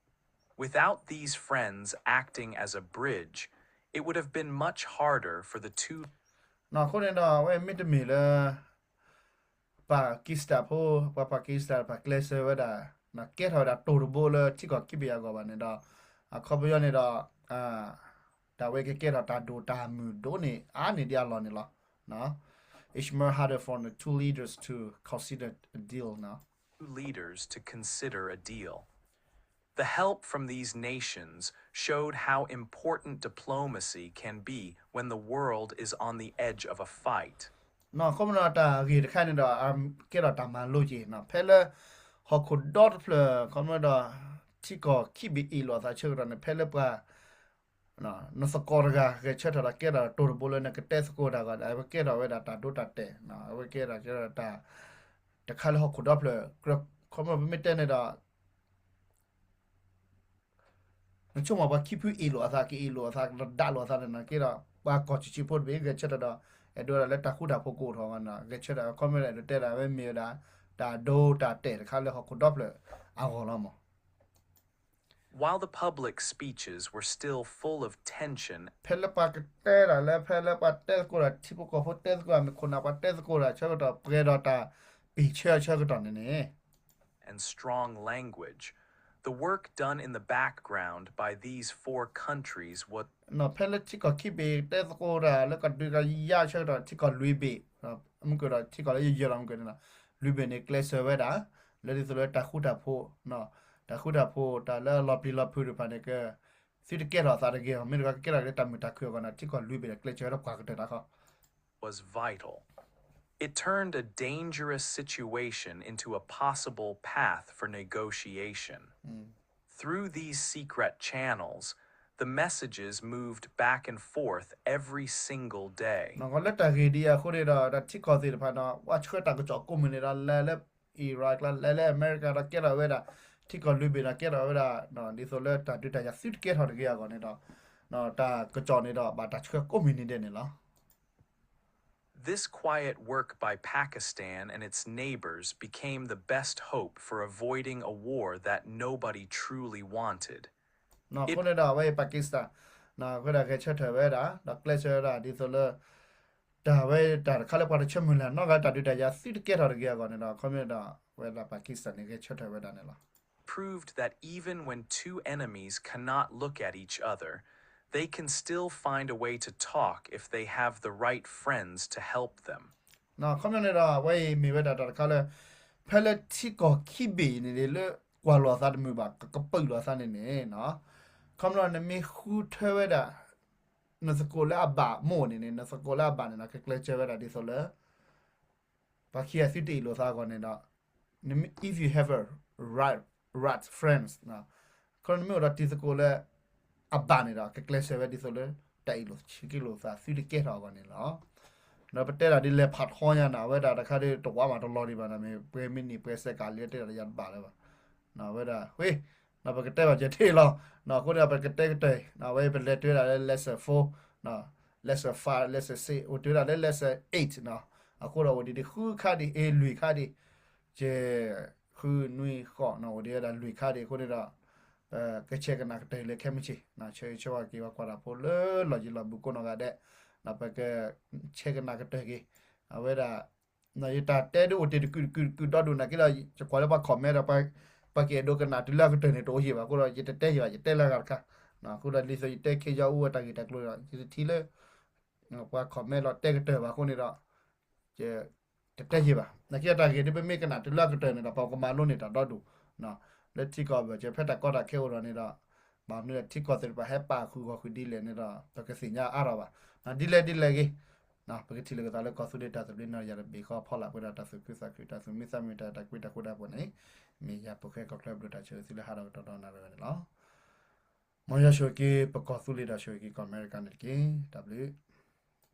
Without these friends acting as a bridge, it would have been much harder for the two အဃိန့ၣ်ဒီး အဝဲမ့တမ့ၢ်လၢ Pakistan ဖိ ပှၤ Pakistan တဖၣ်ကျဲးစၢးဝဲဒၣ် ကဲထီၣ်ဝဲဒၣ်တိၢ်တဘိလၢထံကီၢ်ခံဘ့ၣ်အဂီၢ်ဘၣ်န့ၣ်ဒီး အခီပညီန့ၣ်ဒီး တၢ်ဝဲကကဲထီၣ်တၢ်ဒိၣ်တၢ်မုၢ်ဒိၣ်န့ၢ်အါန့ၢ်ဒံးအလီၢ်န့ၣ်လီၤ. It's much harder for the two leaders to consider a deal. Leaders to consider a deal. The help from these nations showed how important diplomacy can be when the world is on the edge of a fight. ခီမ့ၢ်ဒီးတၢ်ဂ့ၢ်တခါန့ၣ်ဒီး ကဲထီၣ်တၢ်မၤလိက့ၤ ဖဲလၢ ဟီၣ်ခိၣ်ဒီတဖျၢၣ် ခီမ့ၢ်ဒီး ထံကီၢ်ခံဘ့ၣ်အ့ၣ်လိာ်အသးဆၢကတီၢ်န့ၣ် ဖဲလၢပှၤ နသကိးတဂၤဂဲၤဆၢထၢၣ်ဒီးကဲထီၣ်တိၢ်တဘိလၢနကတဲသကိးတၢ်ဂီၢ်ဒီး အဝဲကဲထီၣ်ဝဲဒၣ်တၢ်ဒိတၢ်တဲာ် အဝဲကဲထီၣ်ကဲထီၣ်တၢ် တခါလၢဟီၣ်ခိၣ်ဒီဖျၢၣ် ခီမ့ၢ်ပမ့ၢ်တဲန့ၣ်ဒီး နဆိကမိၣ်ပှၤခံဖုအ့ၣ်လိာ်အသး ကအ့ၣ်လိာ်အသး ကဒီးဒၣ်လိာ်အသးန့ၣ်နီၤ ကဲဒီး ပှၤကီၢ်ဆံးဆံးဖိတဘ့ၣ် ဂဲၤဆၢထၢၣ်ဒီး အဲၣ်ဒိးဝဲဒၣ်လၢတၢ်ဃူတၢ်ဖိးကအိၣ်ထီၣ်အဂီၢ်န့ၣ် ဂဲၤဆၢထၢၣ် ခီမ့ၢ်ဒီးအဲၣ်ဒိးတဲဒၣ်ဝဲမ့ၢ်ဝဲဒၣ် တၢ်ဒိတၢ်တဲာ်တခါလၢဟီၣ်ခိၣ်ဒီဖျၢၣ်အဂီၢ်လီၤမး While the public speeches were still full of tension, ဖဲလၢပှၤကတဲဒၣ်လၢ ဖဲလၢပှၤတဲသကိးတၢ် ထံဖိကီၢ်ဖိတဲသကိးတၢ် မ့ၢ်ခိၣ်နၢ်ပှၤတဲသကိးတၢ် ဆၢကတီၢ် ပှဲၤဒီးတၢ်ပ့ၢ်ဆၢဆၢကတီၢ်န့ၣ်န့ၣ် and strong language, the work done in the background by these four countries was ဖဲလၢထံကီၢ်ခံဘ့ၣ်တဲသကိးတၢ် လၢကဒုးကယၤဆၢကတီၢ် ထံကီၢ်လွံၢ်ဘ့ၣ် မုၢ်ကဒီးထံကီၢ်လၢယယၢၤလီၤမုၢ်ကန့ၣ်လီၤ လွံၢ်ဘ့ၣ်န့ၣ် ကျဲးစၢးဝဲဒၣ် လၢဒ်သိးလၢတၢ်ဃူတၢ်ဖိး တၢ်ဃူတၢ်ဖိး တၢ်လၢအလီၤပျံၤလီၤဖုးတဖၣ်န့ၣ် က သုတကဲထီၣ်အသးတဂ့ၤအီၤ မ့ၢ်တခီကကဲထီၣ်လၢတၢ်မုာ်တၢ်ခုၣ်အဂီၢ်န့ၣ် ထံကီၢ်လွံၢ်ဘ့ၣ်န့ၣ် ကျဲးစၢးဝဲဒၣ်ပှၤကတၢၢ်တၢ်ခီ was vital. It turned a dangerous situation into a possible path for negotiation. Through these secret channels, the messages moved back and forth every single day. လၢတၢ်ဂ့ၢ်ဒ်အံၤအဃိန့ၣ်ဒီး တၢ်ထံကီၢ်သ့ၣ်တဖၣ်န့ၣ် ဘၣ်ဆှၢတၢ်ကစီၣ်ကိးမုၢ်နံၤဒီး လဲၤလၢ Iraq ကျါ လဲၤလၢအမဲရကၤဒီးကဲထီၣ်ဝဲဒၣ် ထံကီၢ်လွံၢ်ဘ့ၣ်ဒီးကဲထီၣ်ဝဲဒၣ် ဒ်သိးလၢတၢ်ဒုးတၢ်ယၤသုတကဲထီၣ်တဂ့ၤအဂီၢ်န့ၣ်ဒီး တၢ်ကစီၣ်န့ၣ်ဒီး ဘၣ်တၢ်ဆှၢကိးမုၢ်နံၤဒဲးန့ၣ်လီၤ This quiet work by Pakistan and its neighbors became the best hope for avoiding a war that nobody truly wanted. အဃိန့ၣ်ဒီး အဝဲအံၤ Pakistan အဃိဒီးဂဲၤဆၢထၢၣ်ဝဲဒၣ် ဒီးကျဲးစၢးဝဲဒၣ်ဒ်သိးလၢ တၢ်ဝဲတၢ်တခါလၢပှၤတဆၢမုၢ်လၢ်နီတဂၤ တၢ်ဒုးတၢ်ယၤသုတကဲထီၣ်တဂ့ၤအဂီၢ်န့ၣ်ဒီး ခီမ့ၢ်ဒီး ဝဲဒၣ် Pakistan န့ၣ် ဂဲၤဆၢထၢၣ်ဝဲဒၣ်န့ၣ်လီၤ proved that even when two enemies cannot look at each other, they can still find a way to talk if they have the right friends to help them. ခီမ့ၢ်န့ၣ်ဒီး အဝဲအံၤမ့ၢ်ဝဲဒၣ်တၢ်တခါလၢ ဖဲလၢထံကီၢ်ခံဘ့ၣ်အံၤန့ၣ် လၢကွၢ်လိာ်အသးတမုာ်ဘၣ် ကကပုာ်လိာ်အသးန့ၣ်န့ၣ် ခီမ့ၢ်နမ့ၢ်ဃုထၢဝဲဒၣ် နသကိးလၢအဘၣ်မိၢ်န့ၣ်န့ၣ် နသကိးလၢအဘၣ်န့ၣ်ဒီး ကကျဲးစၢးဝဲဒၣ်ဒ်သိးလၢ ပှၤခံဂၤသုတအ့ၣ်လိာ်သးအဂီၢ်န့ၣ်ဒီး if you have a right, right friends ခီနမ့ၢ်အိၣ်ဒီးတံၤသကိးလၢ အဘၣ်န့ၣ်ဒီး ကကျဲးစၢးဝဲဒ်သိးလၢ တၢ်အ့ၣ်လိာ်ဆံးက့လိာ်သးသုတကဲထီၣ်အဂီၢ်န့ၣ်လီၤ. ဒီးပတဲဒၣ်ဒ်လဲၣ်ဖးထီညါန့ၣ် အဝဲဒၣ်တခါဒ်တဝးမးတလီၤဒံးဘၣ်န့ၣ် မ့ၢ်ပှဲၤမံနံၣ်ပှဲၤစဲးကးလံတဲဒၣ်ယၤတဘၣ်လၢၤဘၣ် ဝဲဒၣ် ဝ့ ပကတဲဘၣ်ကဲထီၣ်လီၤ. အဃိန့ၣ် ပကတဲကတၢၢ် အဝဲပလဲၤတုၤဝဲဒၣ်လၢ lesson four, lesson five, lesson six အိၣ်တုၤဝဲဒၣ်လၢ lesson eight နီၤ. အဃိဒီးအိၣ်ဒံးဒံးဃုခါဒံး အ့ လွံၢ်ခါဒံး ယဲၢ် ဃု နွံ ဃိးနီၤ အိၣ်ဒံးဝဲဒၣ်လွံၢ်ခါဒံးအဃိန့ၣ်ဒီး ပကဆဲးကနၣ်ကတၢၢ်လၢခဲမုၢ်ဆ့ၣ် ဆၢဂ့ၤဆၢဝါက့ၤပှၤကွၢ်တၢ်ဖိလၢလီၢ်ယံၤလီၢ်ဘူးကိးနီၢ်ဂၤဒဲး ပကဆဲးကနၣ်ကတၢၢ်က့ၤ အဝဲဒၣ် ယတၢ်တဲဒ်အိၣ်တ့ၢ်တကုာ်တကုာ်တကုာ်ဒီဒူၣ်နာ်က့ဒီး ယကွၢ်လၢပှၤ comment ဒီး ပှၤကအဲၣ်ဒိးကနၣ်တုၤလၢအကတၢၢ်န့ၣ် တအိၣ်ယံာ်ဘၣ်အဃိဒီး ယတတဲယံာ်ဘၣ် ယတဲလၢအဂၤတခါ အဃိဒီးဒ်သိးယတဲခ့ယီအူဝဲတၢ်ဂ့ၢ်တၢ်ကျိၤဒီး ယတထံၣ်လၢ ပှၤ comment လီၤတဲကတၢၢ်ဘၣ်အဃိန့ၣ်ဒီး ယတတဲယံာ်ဘၣ် နာ်က့တၢ်ဂ့ၢ်ဒ်ပမ့ၢ်ကနၣ်တုၤလၢအကတၢၢ်န့ၣ်ဒီး ပကမၤလိန့ၢ်တၢ်ဒီဒူၣ် လၢထံကီၢ်အဘၢၣ်စၢၤ ဖဲတၢ်ကီတၢ်ခဲအိၣ်ဒီးန့ၣ်ဒီး ဘၣ်မနုၤလဲၣ်ထံကီၢ်သ့ၣ်တဖၣ်ဟဲပာ်ဃုာ်ဂီၢ်ဃုာ်ဒ်လဲၣ်န့ၣ်ဒီး ပကသ့ၣ်ညါအါထီၣ်ဘၣ် ဒ်လဲၣ်ဒ်လဲၣ်ဂ့ၤ ပကထံၣ်လိာ်ကသးလၢကီၢ်သူလ့ၤတၢ်သဘျ့နီၢ်တယၢ်တဘ့ၣ်ဃီဖီလာ်ပှဲၤဒီးတၢ်သူၣ်ခုသးခု တၢ်သူၣ်မံသးမုာ်တၢ် တၢ်ကွံတၢ်ဃူတၢ်ဖိးန့ၣ် မ့ၢ်ယၤဖိၣ်ဃဲကီၢ်ချၢဘျုးတၢ်ဆၢဂ့ၤသုလၢဟးထီၣ်ကတီၢ်ဒီးနၣ်ရံၣ်ဝဲန့ၣ်လီၤ. မ်ယွၤဆိၣ်ဂ့ၤက့ၤပကီၢ်သူလ့ၤဒီးဆိၣ်ဂ့ၤက့ၤကီၢ်အမဲရကၤန့ၣ်တက့ၢ်. တၢ်ဘျုး